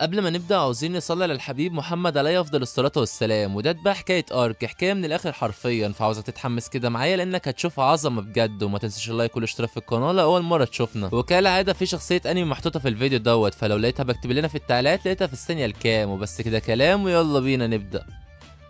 قبل ما نبدا عاوزين نصلي على الحبيب محمد عليه افضل الصلاة والسلام. وده بقى حكاية ارك، حكاية من الاخر حرفيا، فعاوزك تتحمس كده معايا لانك هتشوف عظمه بجد. وما تنساش ال like والاشتراك في القناة لو اول مرة تشوفنا. وكالعادة في شخصية انمي محطوطة في الفيديو دوت، فلو لقيتها بكتب لنا في التعليقات لقيتها في الثانية الكام. وبس كده كلام، ويلا بينا نبدا.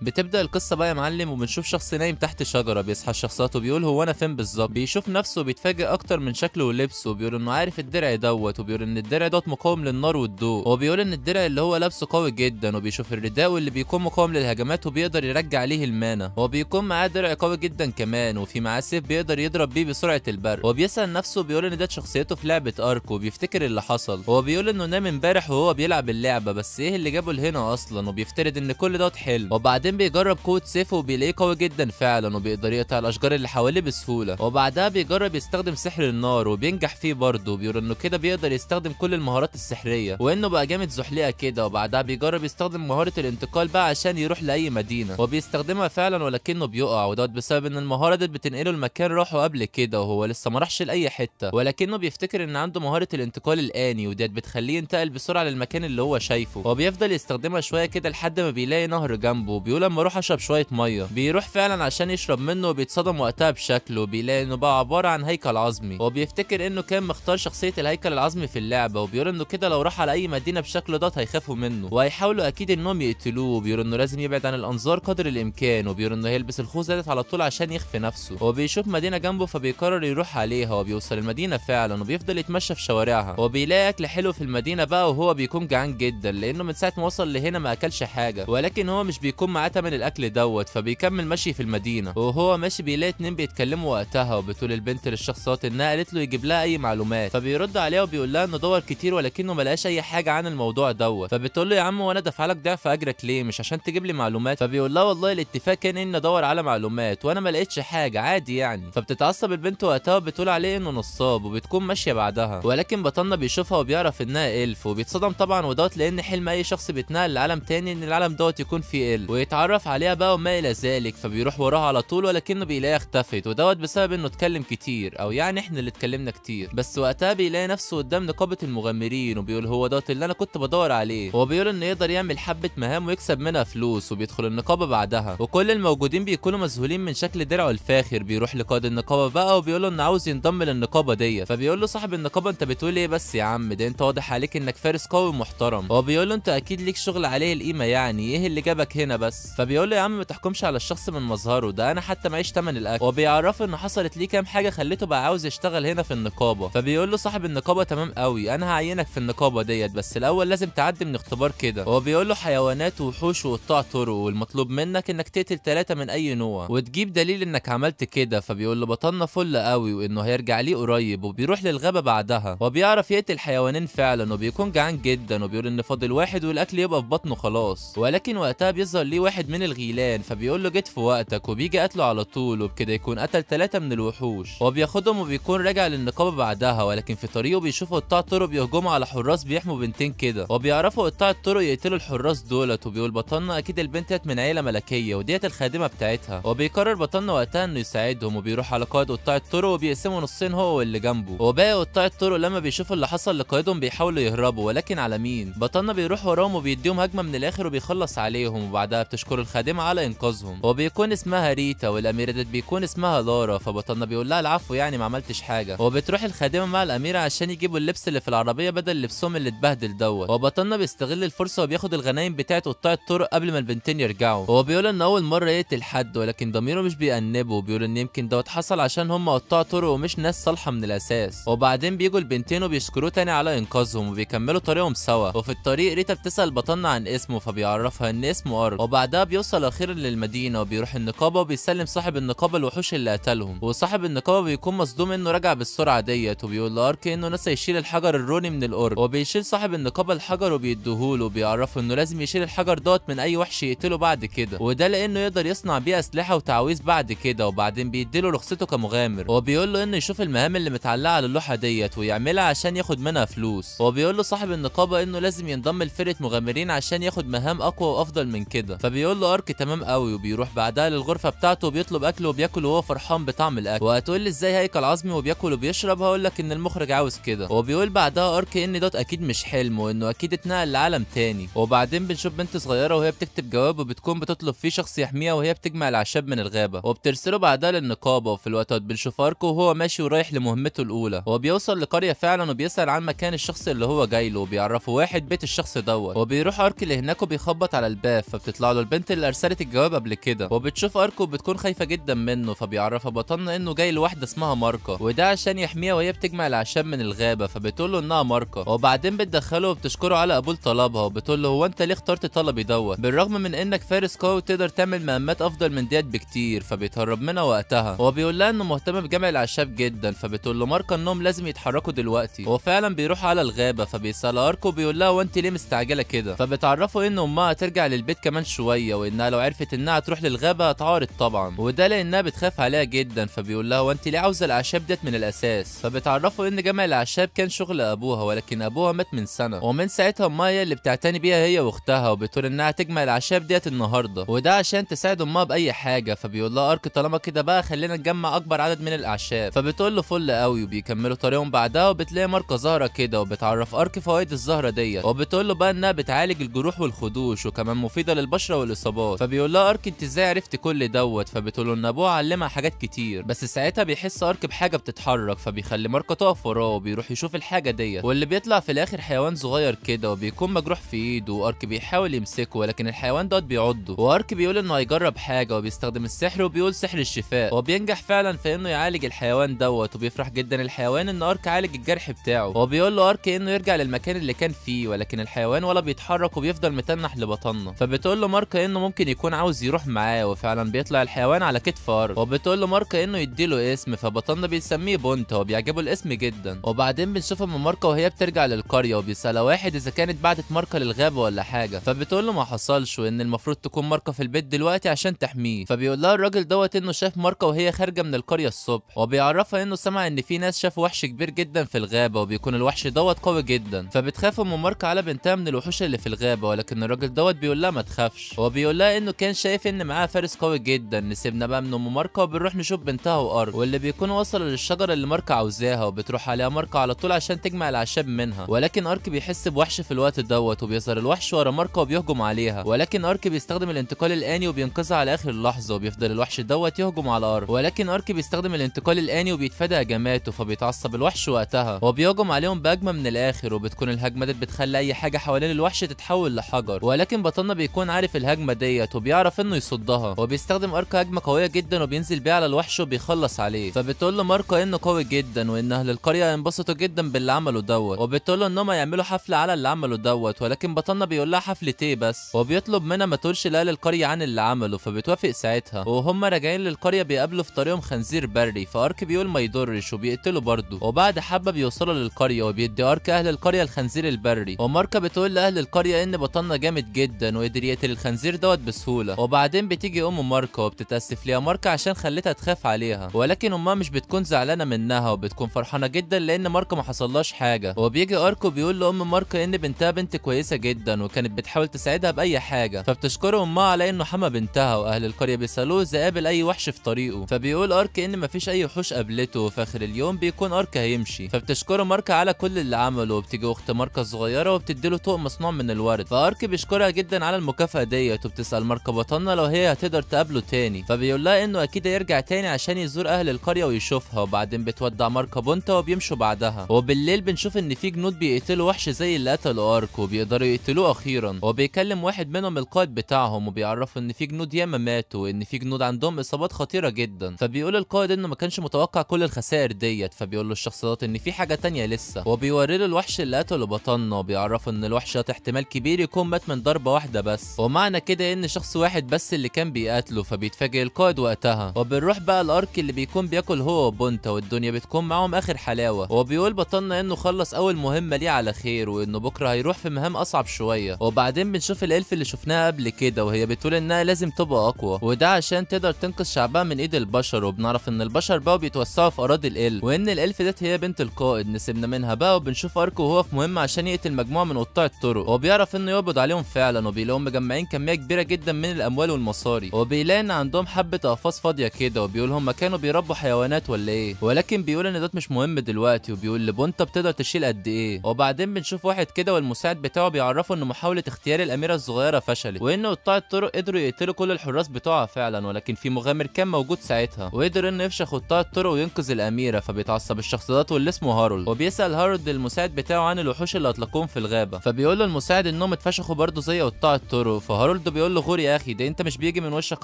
بتبدا القصة بقى يا معلم، وبنشوف شخص نايم تحت شجرة. بيصحى الشخصيات وبيقول هو انا فين بالظبط. بيشوف نفسه وبيتفاجئ اكتر من شكله ولبسه، وبيقول انه عارف الدرع دوت، وبيقول ان الدرع دوت مقاوم للنار والضوء، وبيقول ان الدرع اللي هو لابسه قوي جدا. وبيشوف الرداء واللي بيكون مقاوم للهجمات وبيقدر يرجع ليه ال mana، وبيكون معاه درع قوي جدا كمان، وفي معاه سيف بيقدر يضرب بيه بسرعة البرق. وبيسال نفسه وبيقول ان ده شخصيته في لعبه ارك، وبيفتكر اللي حصل. هو بيقول انه نام امبارح وهو بيلعب اللعبة، بس ايه اللي جابه لهنا اصلا؟ وبيفترض ان كل دوت حلم. وبعدين بيجرب قوة سيفه وبيلاقيه قوي جدا فعلا، وبيقدر يقطع الاشجار اللي حواليه بسهولة. وبعدها بيجرب يستخدم سحر النار وبينجح فيه برضه، وبيقول انه كده بيقدر يستخدم كل المهارات السحرية وانه بقى جامد زحليقة كده. وبعدها بيجرب يستخدم مهارة الانتقال بقى عشان يروح لأي مدينة، وبيستخدمها فعلا ولكنه بيقع، ودوت بسبب ان المهارة دي بتنقله المكان راحة قبل كده وهو لسه ما راحش لأي حتة. ولكنه بيفتكر ان عنده مهارة الانتقال الآني، وديت بتخليه ينتقل بسرعة للمكان اللي هو شايفه. وبيفضل يستخدمها شوية كده لحد ما بيلاقي نهر جنبه، بيقول اما اروح اشرب شوية مية. بيروح فعلا عشان يشرب منه وبيتصدم وقتها بشكله، وبيلاقي انه بقى عبارة عن هيكل عظمي. وبيفتكر انه كان مختار شخصية الهيكل العظمي في اللعبة، وبيقول انه كده لو راح على اي مدينة بشكله دوت هيخافوا منه وهيحاولوا اكيد انهم يقتلوه. وبيقول انه لازم يبعد عن الانظار قدر الامكان، وبيقول انه هيلبس الخوذه ديت على طول عشان يخفي نفسه. وبيشوف مدينة جنبه فبيقرر يروح عليها، وبيوصل المدينة فعلا وبيفضل يتمشى في شوارعها. وبيلاقي اكل حلو في المدينة بقى، وهو بيكون جعان جدا لانه من ساعة ما وصل لهنا ما اكلش حاجة، ولكن هو مش بيكون معاه تمن الاكل دوت، فبيكمل مشي في المدينة. وهو ماشي بيلاقي اتنين بيتكلموا وقتها، وبتقول البنت للشخصيات انها قالت له يجيب لها اي معلومات، فبيرد عليها وبيقول لها انه دور كتير ولكنه ما لقاش اي حاجة عن الموضوع دوت. فبتقول له يا عم وانا دافع لك ضعف اجرك ليه؟ مش عشان تجيب لي معلومات؟ فبيقول لها والله الاتفاق كان اني ادور على معلومات وانا ما لقيتش حاجة، عادي يعني. فبتتعصب البنت وقتها وبتقول عليه انه نصاب، وبتكون ماشية بعدها. ولكن بطلنا بيشوفها وبيعرف انها elf، وبيتصدم طبعا ودوت لان حلم اي شخص بيتنقل لعالم تاني ان العالم دوت يكون فيه elf، ويتعرف عليها بقى وما الى ذلك. فبيروح وراها على طول ولكنه بيلاقيها اختفت، ودوت بسبب انه اتكلم كتير، او يعني احنا اللي اتكلمنا كتير. بس وقتها بيلاقي نفسه قدام نقابة المغامرين، وبيقول هو دوت اللي انا كنت بدور عليه. هو بيقول انه يقدر يعمل حبه مهام ويكسب منها فلوس، وبيدخل النقابة بعدها، وكل الموجودين بيكونوا مذهولين من شكل درعه الفاخر. بيروح لقائد النقابة بقى وبيقول له انه عاوز ينضم للنقابه ديت. فبيقول له صاحب النقابة انت بتقول ايه بس يا عم، ده انت واضح عليك انك فارس قوي ومحترم. هو بيقول له انت اكيد ليك شغل عليه القيمة، يعني ايه اللي جابك هنا بس؟ فبيقول له يا عم ما تحكمش على الشخص من مظهره، ده انا حتى معيش تمن الاكل. وبيعرفه ان حصلت ليه كام حاجة خلته بقى عاوز يشتغل هنا في النقابة. فبيقول له صاحب النقابة تمام قوي، انا هعينك في النقابة ديت، بس الاول لازم تعدي من اختبار كده. هو بيقول له حيوانات ووحوش وقطاع طرق، والمطلوب منك انك تقتل 3 من اي نوع وتجيب دليل انك عملت كده. فبيقول له بطلنا فل قوي وانه هيرجع ليه قريب. وبيروح للغابه بعدها وبيعرف يقتل حيوانين فعلا، وبيكون جعان جدا، وبيقول ان فاضل واحد والاكل يبقى في بطنه خلاص. ولكن وقتها بيظهر ليه واحد من الغيلان، فبيقول له جيت في وقتك، وبيجي قتله على طول، وبكده يكون قتل 3 من الوحوش. وبياخدهم وبيكون راجع للنقابه بعدها، ولكن في طريقه بيشوفوا قطاع طرق بيهجموا على حراس بيحموا بنتين كده، وبيعرفوا قطاع الطرق يقتلوا الحراس دولت. وبيقول بطلنا اكيد البنت ديت من عيله ملكية وديت الخادمة بتاعتها. وبيقرر بطلنا وقتها انه يساعدهم، وبيروح على قائد قطاع الطرق وبيقسموا نصين هو واللي جنبه. وباقي قطاع الطرق لما بيشوفوا اللي حصل لقائدهم بيحاولوا يهربوا، ولكن على مين؟ بطلنا بيروح وراهم وبيديهم هجمة من الاخر وبيخلص عليهم. وبعدها بتشكر الخادمة على انقاذهم، وبيكون اسمها ريتا، والاميره ديت بيكون اسمها لارا. فبطلنا بيقول لها العفو يعني ما عملتش حاجة. وبتروح الخادمة مع الاميرة عشان يجيبوا اللبس اللي في العربية بدل لبسهم اللي اتبهدل دوت. وبطلنا بيستغل الفرصة وبياخد الغنايم بتاعه قطاع الطرق قبل ما البنتين يرجعوا. هو بيقول ان اول مرة يقتل حد، ولكن ضميره مش بيأنبه، وبيقول ان يمكن دوت حصل عشان هم قطاع طرق ومش ناس صالحه من الاساس. وبعدين بيجوا البنتين وبيشكروه تاني على انقاذهم، وبيكملوا طريقهم سوا. وفي الطريق ريتا بتسأل بطلنا عن اسمه، فبيعرفها ان اسمه ارك. وبعدها بيوصل اخيرا للمدينة وبيروح النقابة وبيسلم صاحب النقابة الوحوش اللي قتلهم. وصاحب النقابة بيكون مصدوم انه رجع بالسرعة ديت، وبيقول لارك انه نسى يشيل الحجر الروني من القرب. وبيشيل صاحب النقابة الحجر وبيديهوله، وبيعرفه انه لازم يشيل الحجر دوت من اي وحش يقتله بعد كده، وده لانه يقدر يصنع بيه اسلحة وتعويذ بعد كده. وبعدين بيديله رخصته كمغامر، وبيقول له انه يشوف المهام اللي متعلقه على اللوحة ديت ويعملها عشان ياخد منها فلوس. وبيقول له صاحب النقابة انه لازم ينضم لفرقة مغامرين عشان ياخد مهام اقوى وافضل من كده. فبيقول فبيقول له ارك تمام قوي، وبيروح بعدها للغرفة بتاعته وبيطلب اكل وبياكل وهو فرحان بطعم الاكل. وهتقول لي ازاي هيكل عظمي وبياكل وبيشرب؟ هقول لك ان المخرج عاوز كده. وبيقول بعدها ارك ان دوت اكيد مش حلم وانه اكيد اتنقل لعالم تاني. وبعدين بنشوف بنت صغيرة وهي بتكتب جواب وبتكون بتطلب فيه شخص يحميها وهي بتجمع الاعشاب من الغابة، وبترسله بعدها للنقابه. وفي الوقت بنشوف ارك وهو ماشي ورايح لمهمته الاولى، وبيوصل لقرية فعلا وبيسال عن مكان الشخص اللي هو جاي له، وبيعرفه واحد بيت الشخص دوت. وبيروح ارك لهناك وبيخبط على الباب، فبتطلع له البنت اللي ارسلت الجواب قبل كده، وبتشوف ارك وبتكون خايفة جدا منه، فبيعرفها بطلنا انه جاي لواحدة اسمها ماركا، وده عشان يحميها وهي بتجمع الاعشاب من الغابة، فبتقول له انها ماركا. وبعدين بتدخله وبتشكره على قبول طلبها، وبتقول له هو انت ليه اخترت طلبي دوت بالرغم من انك فارس قوي وتقدر تعمل مهمات افضل من ديت بكتير؟ فبيتهرب منها وقتها، وبيقول لها انه مهتم بجمع الاعشاب جدا، فبتقول له ماركا انهم لازم يتحركوا دلوقتي. وفعلا بيروح على الغابة، فبيسال ارك وبيقول لها وانت ليه مستعجلة كده؟ فبتعرفه ان امها هترجع للبيت كمان شوية، وانها لو عرفت انها هتروح للغابه هتعارض طبعا، وده لانها بتخاف عليها جدا. فبيقول لها وانت ليه عاوزه الاعشاب ديت من الاساس؟ فبتعرفه ان جمع الاعشاب كان شغل ابوها، ولكن ابوها مات من سنة، ومن ساعتها امها هي اللي بتعتني بيها هي واختها، وبتقول انها تجمع الاعشاب ديت النهارده، وده عشان تساعد امها باي حاجة. فبيقول لها ارك طالما كده بقى خلينا نجمع اكبر عدد من الاعشاب، فبتقول له فل قوي. وبيكملوا طريقهم بعدها، وبتلاقي ماركا زهره كده، وبتعرف ارك فوائد الزهرة ديت، وبتقول له بقى انها بتعالج الجروح والخدوش، وكمان مفيدة للبشره والاصابات. فبيقول لها ارك انت ازاي عرفت كل دوت؟ فبتقول له ان ابوها علمها حاجات كتير. بس ساعتها بيحس ارك بحاجة بتتحرك، فبيخلي ماركا تقف وراه وبيروح يشوف الحاجة ديت، واللي بيطلع في الاخر حيوان صغير كده، وبيكون مجروح في ايده، وارك بيحاول يمسكه ولكن الحيوان دوت بيعضه. وارك بيقول انه هيجرب حاجة، وبيستخدم السحر وبيقول سحر الشفاء، وبينجح فعلا في انه يعالج الحيوان دوت، وبيفرح جدا الحيوان ان ارك عالج الجرح بتاعه. وبيقول له ارك انه يرجع للمكان اللي كان فيه، ولكن الحيوان ولا بيتحرك وبيفضل متنح لبطنه. فبتقول له ماركا انه ممكن يكون عاوز يروح معاه، وفعلا بيطلع الحيوان على كتف ارك، وبتقول له ماركا انه يديله اسم، فبطنه بيسميه بونتا، وبيعجبه الاسم جدا. وبعدين بنشوف ام ماركا وهي بترجع للقريه، وبيسالها واحد اذا كانت بعتت ماركا للغابه ولا حاجة، فبتقول له ما حصلش، وان المفروض تكون ماركا في البيت دلوقتي عشان تحميه. فبيقول لها الراجل دوت انه شاف ماركا وهي خارجه من القرية الصبح، وبيعرفها انه سمع ان في ناس شافوا وحش كبير جدا في الغابة، وبيكون الوحش دوت قوي جدا. فبتخاف ام ماركا على بنتها من الوحوش اللي في الغابة، ولكن الراجل دوت بيقول لها ما تخافش، وبيقول لها انه كان شايف ان معاها فارس قوي جدا. نسيبنا بقى من ام ماركا وبنروح نشوف بنتها وارك، واللي بيكونوا وصلوا للشجره اللي ماركا عاوزاها، وبتروح عليها ماركا على طول عشان تجمع الاعشاب منها. ولكن ارك بيحس بوحش في الوقت دوت، وبيظهر الوحش ورا ماركا وبيهجم عليها، ولكن ارك بيستخدم الانتقال الاني وبينقذها على اخر لحظة، وبيفضل الوحش دوت يهجم على ارك، ولكن ارك بيستخدم الانتقال الاني وبيتفادى هجماته، فبيتعصب الوحش وقتها وبيهجم عليهم بهجمه من الاخر، وبتكون الهجمة ديت بتخلي اي حاجة حوالين الوحش تتحول لحجر. ولكن بطلنا بيكون عارف الهجمة ديت وبيعرف انه يصدها، وبيستخدم ارك هجمة قوية جدا وبينزل بيها على الوحش وبيخلص عليه. فبتقول له ماركا انه قوي جدا، وان اهل القرية هينبسطوا جدا باللي عمله دوت، وبتقول له انهم هيعملوا حفلة على اللي عمله دوت، ولكن بطلنا بيقول لها حفلة ايه بس، وبيطلب منها ما تقولش لاهل القرية عن اللي عمله، فبتوافق ساعتها. وهم راجعين للقريه بيقابلوا في طريقهم خنزير بري، فارك بيقول ما يضرش وبيقتله برضه. وبعد حبه بيوصلوا للقريه، وبيدي ارك اهل القرية الخنزير البري، وماركا بتقول لاهل القرية ان بطلنا جامد جدا وقدر يقتل الخنزير دوت بسهولة. وبعدين بتيجي ام ماركا وبتتاسف ليها ماركا عشان خلتها تخاف عليها، ولكن امها مش بتكون زعلانة منها وبتكون فرحانة جدا لان ماركا ما حصلهاش حاجة. وبيجي ارك وبيقول لام ماركا ان بنتها بنت كويسة جدا وكانت بتحاول تساعدها باي حاجة، فبتشكره امها على انه حمى بنتها. واهل القرية بيسالوه اذا قابل اي وحش في طريقه، فبيقول ارك ان مفيش اي وحوش قابلته. وفي اخر اليوم بيكون ارك هيمشي، فبتشكره ماركا على كل اللي عمله. وبتيجي اخت ماركا الصغيرة وبتديله طوق مصنوع من الورد، فارك بيشكرها جدا على المكافاة ديت. وبتسال ماركا بطلنا لو هي هتقدر تقابله تاني، فبيقول لها انه اكيد هيرجع تاني عشان يزور اهل القرية ويشوفها. وبعدين بتودع ماركا بونتا وبيمشوا بعدها. وبالليل بنشوف ان في جنود بيقتلوا وحش زي اللي قتلوا ارك، وبيقدروا يقتلوه اخيرا. وبيكلم واحد منهم القائد بتاعهم وبيعرفوا ان في جنود ياما ماتوا، وان في جنود عندهم اصابات خطيرة جدا. فبيقول القائد انه ما كانش متوقع كل الخسائر ديت، فبيقول له الشخص دوت ان في حاجة تانية لسه، وبيوري له الوحش اللي قتله بطلنا، وبيعرفوا ان الوحش ده احتمال كبير يكون مات من ضربه واحدة بس، ومعنى كده ان شخص واحد بس اللي كان بيقاتله. فبيتفاجئ القائد وقتها. وبنروح بقى الارك اللي بيكون بياكل هو وبونتا، والدنيا بتكون معاهم اخر حلاوة. وبيقول بطلنا انه خلص اول مهمة ليه على خير، وانه بكره هيروح في مهام اصعب شوية. وبعدين بنشوف ال elf اللي شفناها قبل كده، وهي بتقول انها لازم تبقى اقوى، وده عشان تقدر تنقذ شعبها من ايد البشر. وبنعرف ان البشر بقوا بيتوسعوا في اراضي ال elf، وان ال elf ديت هي بنت القائد. نسيبنا منها بقى، وبنشوف ارك وهو في مهمة عشان يقتل مجموعة من قطاع الطرق، وبيعرف انه يقبض عليهم فعلا، وبيلاقوهم مجمعين كمية كمية كبيرة جدا من الاموال والمصاري، وبيلاقي ان عندهم حبه اقفاص فاضية كده، وبيقول هم كانوا بيربوا حيوانات ولا ايه، ولكن بيقول ان ده مش مهم دلوقتي، وبيقول لبونتا بتقدر تشيل قد ايه. وبعدين بنشوف واحد كده والمساعد بتاعه بيعرفه ان محاولة اختيار الاميرة الصغيرة فشلت، وان قطاع الطرق قدروا يقتلوا كل الحراس بتوعها فعلا، ولكن في مغامر كان موجود ساعتها وقدر انه يفشخ قطاع الطرق وينقذ الاميرة. فبيتعصب الشخص ده واللي اسمه هارولد، وبيسال هارولد المساعد بتاعه عن الوحوش اللي اطلقوهم في الغابة، فبيقول له المساعد انهم اتفشخوا برضه زي قطاع الطرق. فهارولد بيقول له غور يا اخي، ده انت مش بيجي من وشك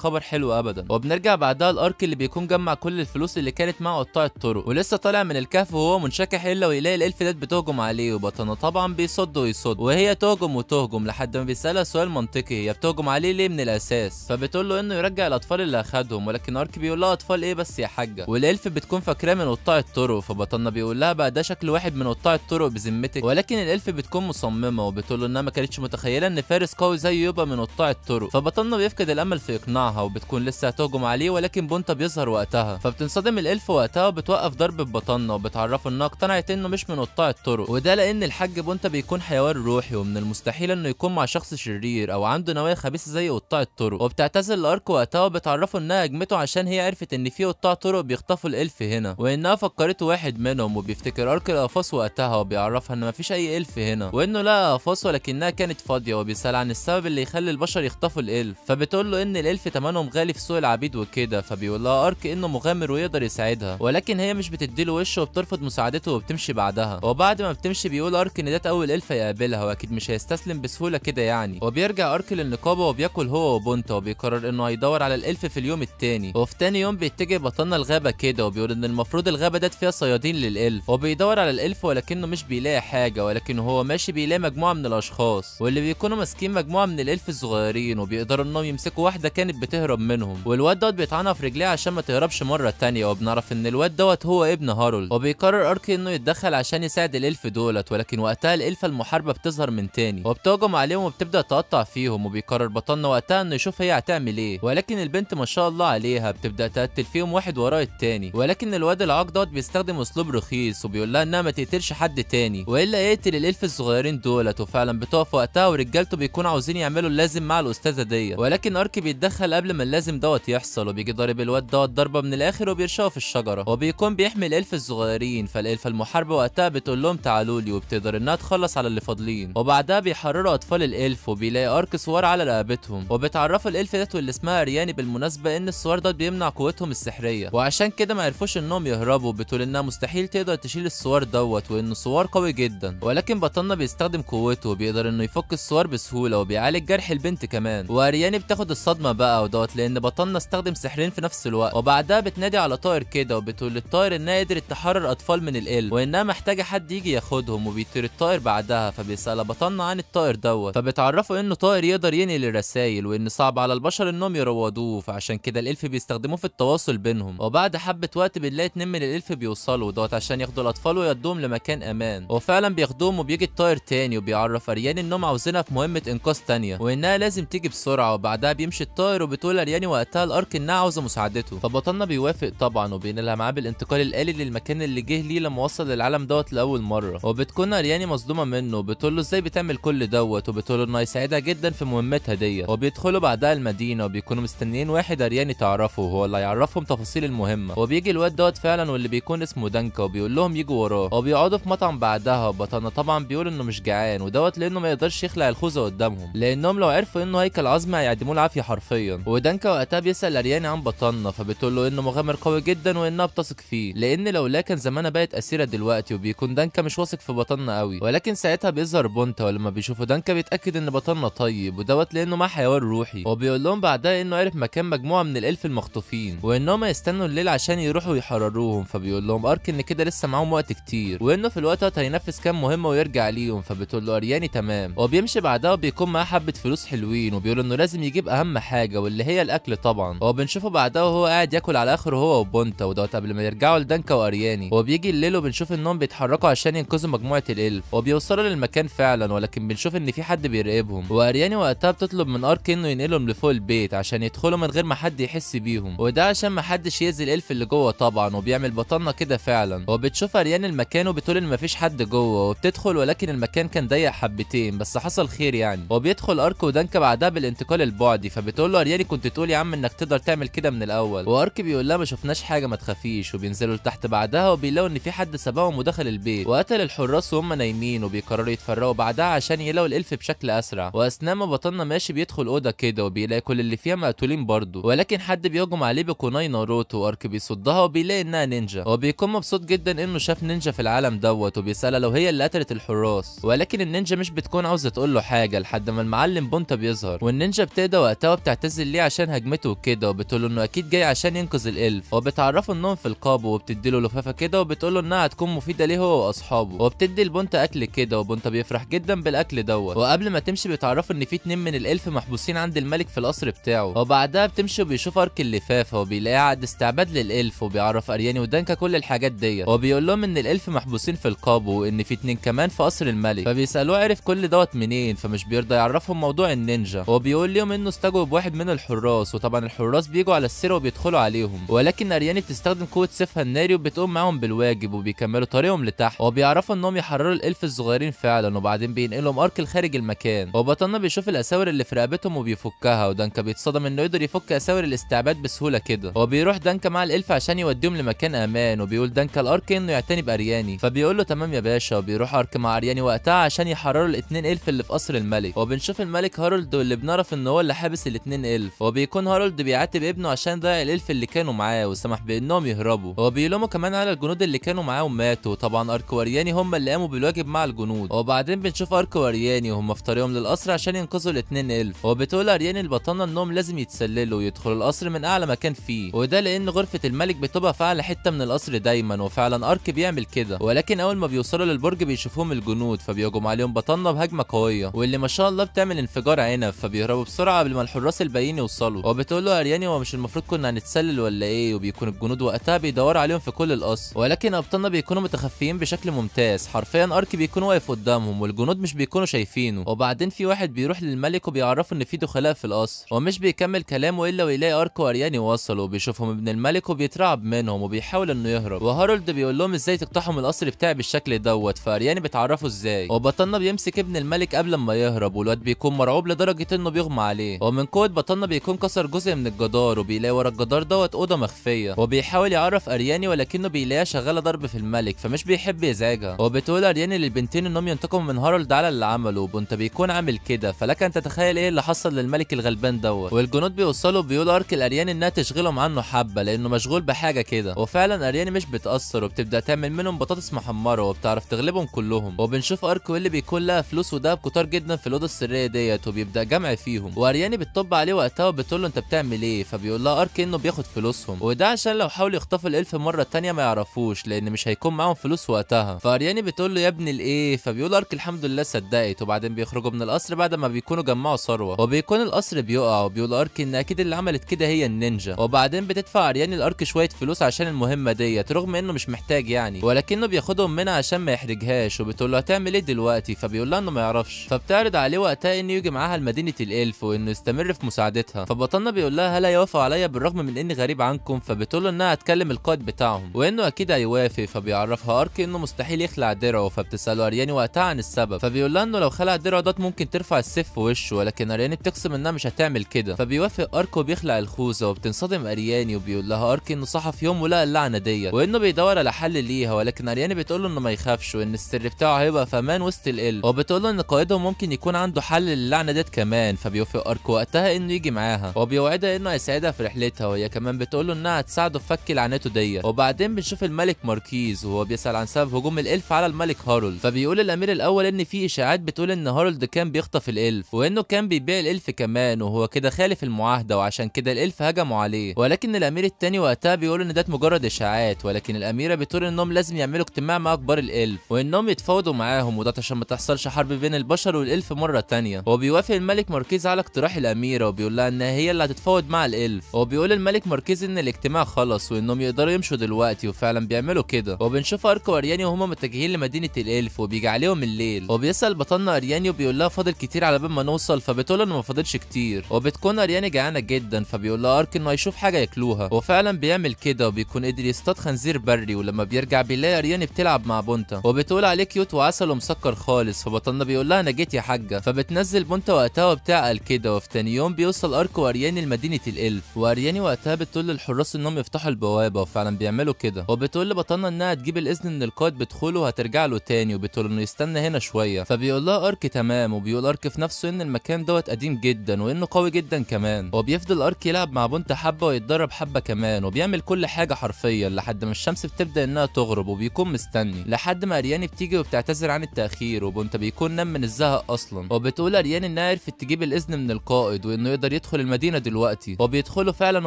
خبر حلو ابدا. وبنرجع بعدها الارك اللي بيكون جمع كل الفلوس اللي كانت مع قطاع الطرق، ولسه طالع من الكهف وهو منشكح الا ويلاقي ال elf ديت بتهجم عليه، وبطنه طبعا بيصد ويصد، وهي تهجم وتهجم لحد ما بيسالها سؤال منطقي، هي بتهجم عليه ليه من الاساس؟ فبتقول له انه يرجع الاطفال اللي اخدهم، ولكن ارك بيقول لها اطفال ايه بس يا حاجة، وال elf بتكون فاكراه من قطاع الطرق. فبطنه بيقول لها بقى ده شكل واحد من قطاع الطرق بذمتك، ولكن ال elf بتكون مصممه وبتقول له انها ما كانتش متخيله ان فارس قوي زيه يبقى من قطاع الطرق. فبطنه بيفقد الامل في اقناعها وبتكون لسه هتهجم عليه، ولكن بونتا بيظهر وقتها، فبتنصدم ال elf وقتها وبتوقف ضرب ببطنه، وبتعرفه انها اقتنعت انه مش من قطاع الطرق، وده لان الحاج بونتا بيكون حيوان روحي ومن المستحيل انه يكون مع شخص شرير او عنده نوايا خبيثة زي قطاع الطرق. وبتعتذر لارك وقتها وبتعرفه انها هجمته عشان هي عرفت ان في قطاع طرق بيخطفوا ال elf هنا، وانها فكرته واحد منهم. وبيفتكر ارك الاقفاص وقتها وبيعرفها ان مفيش اي elf هنا، وانه لقى اقفاص ولكنها كانت فاضية، وبيسال عن السبب اللي يخلي البشر يخطفوا ال elf، فبتقول له ان ال elf تمنهم غالي في سوق العبيد وكده. فبيقول لها ارك انه مغامر ويقدر يساعدها، ولكن هي مش بتديله وشه وبترفض مساعدته وبتمشي بعدها. وبعد ما بتمشي بيقول ارك ان ده اول elf يقابلها واكيد مش هيستسلم بسهولة كده يعني. وبيرجع ارك للنقابه وبياكل هو وبونتا، وبيقرر انه هيدور على ال elf في اليوم التاني. وفي تاني يوم بيتجه بطلنا الغابة كده، وبيقول ان المفروض الغابة ديت فيها صيادين لل elf، وبيدور على ال elf ولكنه مش بيلاقي حاجة، ولكن هو ماشي بيلاقي مجموعة من الاشخاص واللي بيكونوا ماسكين مجموعة من ال elf الصغيرين، وبيقدروا انهم يمسكوا واحدة كانت بتهرب منهم، والواد دوت بيطعنها في رجليها عشان ما تهربش مرة تانية. وبنعرف ان الواد دوت هو ابن هارولد، وبيقرر ارك انه يتدخل عشان يساعد ال elf دولت، ولكن وقتها ال elf المحاربة بتظهر من تاني وبتهجم عليهم وبتبدا تقطع فيهم. وبيقرر بطلنا وقتها انه يشوف هي هتعمل ايه، ولكن البنت ما شاء الله عليها بتبدا تقتل فيهم واحد وراء التاني، ولكن الواد العاق دوت بيستخدم اسلوب رخيص وبيقول لها انها ما تقتلش حد تاني والا يقتل ال elf الصغيرين دولت. وفعلا بتقف وقتها ورجالته بيكونوا عاوزين يعملوا اللازم مع الاستاذة دي، ولكن ارك بيتدخل قبل ما اللازم دوت يحصل، وبيجي ضارب الواد دوت ضربه من الاخر وبيرشقه في الشجرة، وبيكون بيحمي ال elf الصغيرين. فال elf المحاربة وقتها بتقول لهم تعالوا لي، وبتقدر انها تخلص على اللي فاضلين. وبعدها بيحرروا اطفال ال elf، وبيلاقي ارك سوار على رقبتهم، وبتعرفوا ال elf ديت واللي اسمها ارياني بالمناسبة ان السوار دوت بيمنع قوتهم السحريه، وعشان كده ما عرفوش انهم يهربوا. بتقول انها مستحيل تقدر تشيل السوار دوت وانه سوار قوي جدا، ولكن بطلنا بيستخدم قوته وبيقدر انه يفك السوار بسهولة وبيعالج جرح البنت كمان. وارياني بتاخد الصدمة بقى ودوت لان بطلنا استخدم سحرين في نفس الوقت. وبعدها بتنادي على طائر كده وبتقول للطائر انها قدرت تحرر اطفال من ال elf وانها محتاجه حد يجي ياخدهم، وبيطير الطائر بعدها. فبيسال بطلنا عن الطائر دوت، فبتعرفوا انه طائر يقدر ينقل الرسائل وان صعب على البشر انهم يروضوه، فعشان كده ال elf بيستخدموه في التواصل بينهم. وبعد حبه وقت بنلاقي اتنين من ال elf بيوصلوا دوت عشان ياخدوا الاطفال ويودوهم لمكان امان، وفعلا بياخدوهم. وبيجي الطائر تاني وبيعرف ارياني انهم عاوزينها في مهمة انقاذ تانية وانها لازم تيجي بسرعة. وبعدها بيمشي الطائر وبتقول ارياني وقتها الارك انها عاوزه مساعدته، فبطلنا بيوافق طبعا وبينقلها معاه بالانتقال الالي للمكان اللي جه ليه لما وصل للعالم دوت لاول مرة. وبتكون ارياني مصدومة منه وبتقول له ازاي بتعمل كل دوت، وبتقول له انه هيساعدها جدا في مهمتها ديت. وبيدخلوا بعدها المدينة وبيكونوا مستنيين واحد ارياني تعرفه وهو اللي هيعرفهم تفاصيل المهمة. وبيجي الواد دوت فعلا واللي بيكون اسمه دانكا وبيقول لهم يجوا وراه، وبيقعدوا في مطعم بعدها. وبطلنا طبعا بيقول انه مش جعان ودوت لانه ما يقدرش يخلع الخوذه قدامهم، لانهم لو عرفوا انه هيكل عظمي هيعدموه العافية حرفيا. ودانكا وقتها بيسال ارياني عن بطلنا، فبتقول له انه مغامر قوي جدا وانها بتثق فيه، لان لولا كان زمانها بقت اسيرة دلوقتي. وبيكون دانكا مش واثق في بطلنا قوي، ولكن ساعتها بيظهر بونتا، ولما بيشوفوا دانكا بيتاكد ان بطلنا طيب ودوت لانه مع حيوان روحي. وبيقول لهم بعدها انه عرف مكان مجموعة من ال elf المخطوفين وانهم هيستنوا الليل عشان يروحوا يحرروهم. فبيقول لهم ارك ان كده لسه معاهم وقت كتير وانه في الوقت ده هينفذ كام مهمة ويرجع ليهم. فبتقول له ارياني تمام. وبيمشي بعدها وبيكون معاه حبه فلوس حلوين، وبيقول انه لازم يجيب اهم حاجة واللي هي الاكل طبعا. وبنشوفه بعدها وهو قاعد ياكل على اخره هو وبونتا ودوت قبل ما يرجعوا لدانكا وارياني. وبيجي الليل وبنشوف انهم بيتحركوا عشان ينقذوا مجموعة ال elf، وبيوصلوا للمكان فعلا، ولكن بنشوف ان في حد بيراقبهم. وارياني وقتها بتطلب من ارك انه ينقلهم لفوق البيت عشان يدخلوا من غير ما حد يحس بيهم، وده عشان ما حدش يأذي ال elf اللي جوه طبعا. وبيعمل بطلنا كده فعلا، وبتشوف ارياني المكان وبتقول ان مفيش حد جوه، وبتدخل ولكن المكان كان ضيق حبتين بس حصل خير يعني. وبيدخل ارك ودانكا دانكا بعدها بالانتقال البعدي، فبتقول له ارياني كنت تقول يا عم انك تقدر تعمل كده من الاول، وارك بيقول لها ما شفناش حاجة ما تخافيش. وبينزلوا لتحت بعدها وبيلاقوا ان في حد سبقهم ودخل البيت وقتل الحراس وهم نايمين، وبيقرروا يتفرقوا بعدها عشان يلاقوا ال elf بشكل اسرع. واثناء ما بطلنا ماشي بيدخل اوضة كده وبيلاقي كل اللي فيها مقتولين برضه، ولكن حد بيهجم عليه بكوناي ناروتو، وارك بيصدها وبيلاقي انها نينجا، وبيكون مبسوط جدا انه شاف نينجا في العالم دوت، وبيسالها لو هي اللي قتلت الحراس، ولكن النينجا مش بتكون عاوزه تقول له حاجة لحد ما المعلم بونتا بيظهر، والنينجا بتهدى وقتها وبتعتذر ليه عشان هجمته وكده، وبتقول له انه اكيد جاي عشان ينقذ ال elf، وبتعرفه انهم في القابو، وبتدي له لفافه كده وبتقول له انها هتكون مفيدة ليه هو واصحابه، وبتدي لبونتا اكل كده، وبونتا بيفرح جدا بالاكل دوت. وقبل ما تمشي بتعرفه ان في 2 من ال elf محبوسين عند الملك في القصر بتاعه، وبعدها بتمشي وبيشوف ارك اللفافة وبيلاقي عقد استعباد لل elf، وبيعرف ارياني ودانكا كل الحاجات ديت، وبيقول لهم ان ال elf محبوسين في القابو وان في 2 كمان في قصر الملك، فبيسالوه عرف كل دوت منين، فمش بيرضى يعرفهم موضوع النينجا، وبيقول لهم انه استجوب واحد من الحراس، وطبعا الحراس بيجوا على السيرة وبيدخلوا عليهم، ولكن ارياني بتستخدم قوة سيفها الناري وبتقوم معاهم بالواجب، وبيكملوا طريقهم لتحت، وبيعرفوا انهم يحرروا ال elf الصغيرين فعلا، وبعدين بينقلهم ارك لخارج المكان، وبطلنا بيشوف الاساور اللي في رقبتهم وبيفكها، ودانكا بيتصدم انه يقدر يفك اساور الاستعباد بسهولة كده، وبيروح دانكا مع ال elf عشان يوديهم لمكان امان، وبيقول دانكا لارك انه يعتني بارياني، فبيقول له تمام يا باشا، وبيروح ارك مع ارياني وقتها عشان يحرروا ال2 elf اللي في قصر الملك. وبنشوف الملك هارولد واللي بنعرف ان هو اللي حابس ال2 elf، وبيكون هارولد بيعاتب ابنه عشان ضيع ال elf اللي كانوا معاه وسمح بانهم يهربوا، وبيلومه كمان على الجنود اللي كانوا معاه وماتوا. طبعا ارك وارياني هم اللي قاموا بالواجب مع الجنود. وبعدين بنشوف ارك وارياني وهم في طريقهم للقصر عشان ينقذوا ال2 elf، وبتقول ارياني لبطلنا انهم لازم يتسللوا ويدخلوا القصر من اعلى مكان فيه، وده لان غرفة الملك بتبقى في اعلى حتة من القصر دايما، وفعلا ارك بيعمل كده، ولكن اول ما بيوصلوا للبرج بيشوفوهم الجنود، فبيهجم عليهم بطلنا بهجمه قوية واللي ما شاء الله بتعمل انفجار عنب، فبيهربوا بسرعة قبل ما الحراس الباقيين يوصلوا. وبتقول له ارياني هو مش المفروض كنا هنتسلل ولا ايه، وبيكون الجنود وقتها بيدوروا عليهم في كل القصر، ولكن ابطالنا بيكونوا متخفيين بشكل ممتاز، حرفيا ارك بيكون واقف قدامهم والجنود مش بيكونوا شايفينه. وبعدين في واحد بيروح للملك وبيعرفه ان في دخلاء في القصر، ومش بيكمل كلامه الا ويلاقي ارك وارياني وصلوا، وبيشوفهم ابن الملك وبيترعب منهم وبيحاول انه يهرب، وهارولد بيقول لهم ازاي تقتحموا القصر بتاعي بالشكل دوت، فارياني بتعرفه ازاي، وبطلنا بيمسك ابن الملك قبل ما يهرب، والواد بيكون مرعوب لدرجة انه بيغمى عليه، ومن قوة بطلنا بيكون كسر جزء من الجدار، وبيلاقي ورا الجدار دوت اوضة مخفية، وبيحاول يعرف ارياني ولكنه بيلاقيها شغالة ضرب في الملك فمش بيحب يزعجها، وبتقول ارياني للبنتين انهم ينتقموا من هارولد على اللي عمله، وبونتا بيكون عامل كده، فلك ان تتخيل ايه اللي حصل للملك الغلبان دوت. والجنود بيوصلوا بيقول ارك لارياني انها تشغلهم عنه حبه لانه مشغول بحاجة كده، وفعلا ارياني مش بتاثر وبتبدا تعمل منهم بطاطس محمرة وبتعرف تغلبهم كلهم. وبنشوف ارك واللي بيكون لها فلوس ودهب كتار جدا في الاوضة السرية ديت، وبيبدا جمع فيهم، وارياني بتطب عليه وقتها وبتقول له انت بتعمل ايه، فبيقول لها ارك انه بياخد فلوسهم، وده عشان لو حاولوا يخطفوا ال elf مرة تانية ما يعرفوش لان مش هيكون معاهم فلوس وقتها. فارياني بتقول له يا ابن الايه، فبيقول ارك الحمد لله صدقت. وبعدين بيخرجوا من القصر بعد ما بيكونوا جمعوا ثروة، وبيكون القصر بيقع، وبيقول ارك ان اكيد اللي عملت كده هي النينجا. وبعدين بتدفع ارياني الارك شوية فلوس عشان المهمة ديت رغم انه مش محتاج يعني، ولكنه بياخدهم منها عشان ما يحرجهاش، وبتقول له هتعمل ايه دلوقتي، فبيقول لها انه ما يعرفش، فبتعرض عليه وقتها انه يجي معاها لمدينة ال elf وانه يستمر في مساعدتها. فبطلنا بيقول لها هل هيوافقوا عليا بالرغم من اني غريب عنكم، فبتقول له انها هتكلم القائد بتاعهم وانه اكيد هيوافق. فبيعرفها ارك انه مستحيل يخلع درعه، فبتساله ارياني وقتها عن السبب، فبيقول لها انه لو خلع درعه دوت ممكن ترفع السيف في وشه، ولكن ارياني بتقسم انها مش هتعمل كده. فبيوافق ارك وبيخلع الخوذه، وبتنصدم ارياني وبيقول لها ارك انه صحى في يوم ولقى اللعنة ديت وانه بيدور على حل ليها، ولكن ارياني بتقول له انه ما يخافش وان السر بتاعه هيبقى في امان وسط ال elf، وبتقول له ان قائدهم ممكن يكون عنده حل للعنه ديت كمان. فبيوافق ارك وقتها انه يجي معاها، وبيوعدها انه هيساعدها في رحلتها، وهي كمان بتقول له انها هتساعده في فك لعنته ديت. وبعدين بنشوف الملك ماركيز وهو بيسال عن سبب هجوم ال elf على الملك هارولد، فبيقول الامير الاول ان في اشاعات بتقول ان هارولد كان بيخطف ال elf وانه كان بيبيع ال elf كمان، وهو كده خالف المعاهدة وعشان كده ال elf هجموا عليه. ولكن الامير الثاني وقتها بيقول ان ده مجرد اشاعات، ولكن الاميرة بتقول انهم لازم يعملوا اجتماع مع كبار ال elf وانهم يتفاوضوا معاهم، وده عشان ما تحصلش حرب بين البشر وال elf مرة ثانية. وبيوافق الملك ماركيز على اقتراح الاميرة وبيقول لها انها هي اللي هتتفاوض مع ال elf، وبيقول الملك ماركيز ان الاجتماع خلص وانهم يقدروا يمشوا دلوقتي، وفعلا بيعملوا كده. وبنشوف ارك وارياني وهما متجهين لمدينة ال elf، وبيجي عليهم الليل، وبيسال بطلنا ارياني وبيقول لها فاضل كتير على بال ما نوصل، فبتقول انه ما فاضلش كتير. وبتكون ارياني جعانة جدا، فبيقول لها ارك انه هيشوف حاجة ياكلوها، وفعلا بيعمل كده، وبيكون قدر يصطاد خنزير بري. ولما بيرجع بيلاقي ارياني بتلعب مع بونتا وبتقول عليه cute وعسل ومسكر خالص، فبطلنا بيقول لها انا جيت يا حاجة، فبتنزل بونتا وقتها وبتعقل كده. وفي تاني يوم بيوصل ارك وارياني لمدينة ال elf، وارياني وقتها بتقول للحراس انهم يفتحوا البوابة، وفعلا بيعملوا كده. وبتقول لبطلنا انها تجيب الاذن من القائد بدخوله وهترجع له تاني، وبتقول انه يستنى هنا شوية. فبيقول لها ارك تمام، وبيقول ارك في نفسه ان المكان دوت قديم جدا وانه قوي جدا كمان. وبيفضل ارك يلعب مع بنت حبه ويتدرب حبه كمان، وبيعمل كل حاجة حرفيا لحد ما الشمس بتبدا انها تغرب، وبيكون مستني لحد ما ارياني بتيجي وبتعتذر عن التاخير، وبنت بيكون نام من الزهق اصلا. وبتقول ارياني انها عرفت تجيب الاذن من القائد وانه يقدر يدخل المدينة دلوقتي، وبيدخلوا فعلا.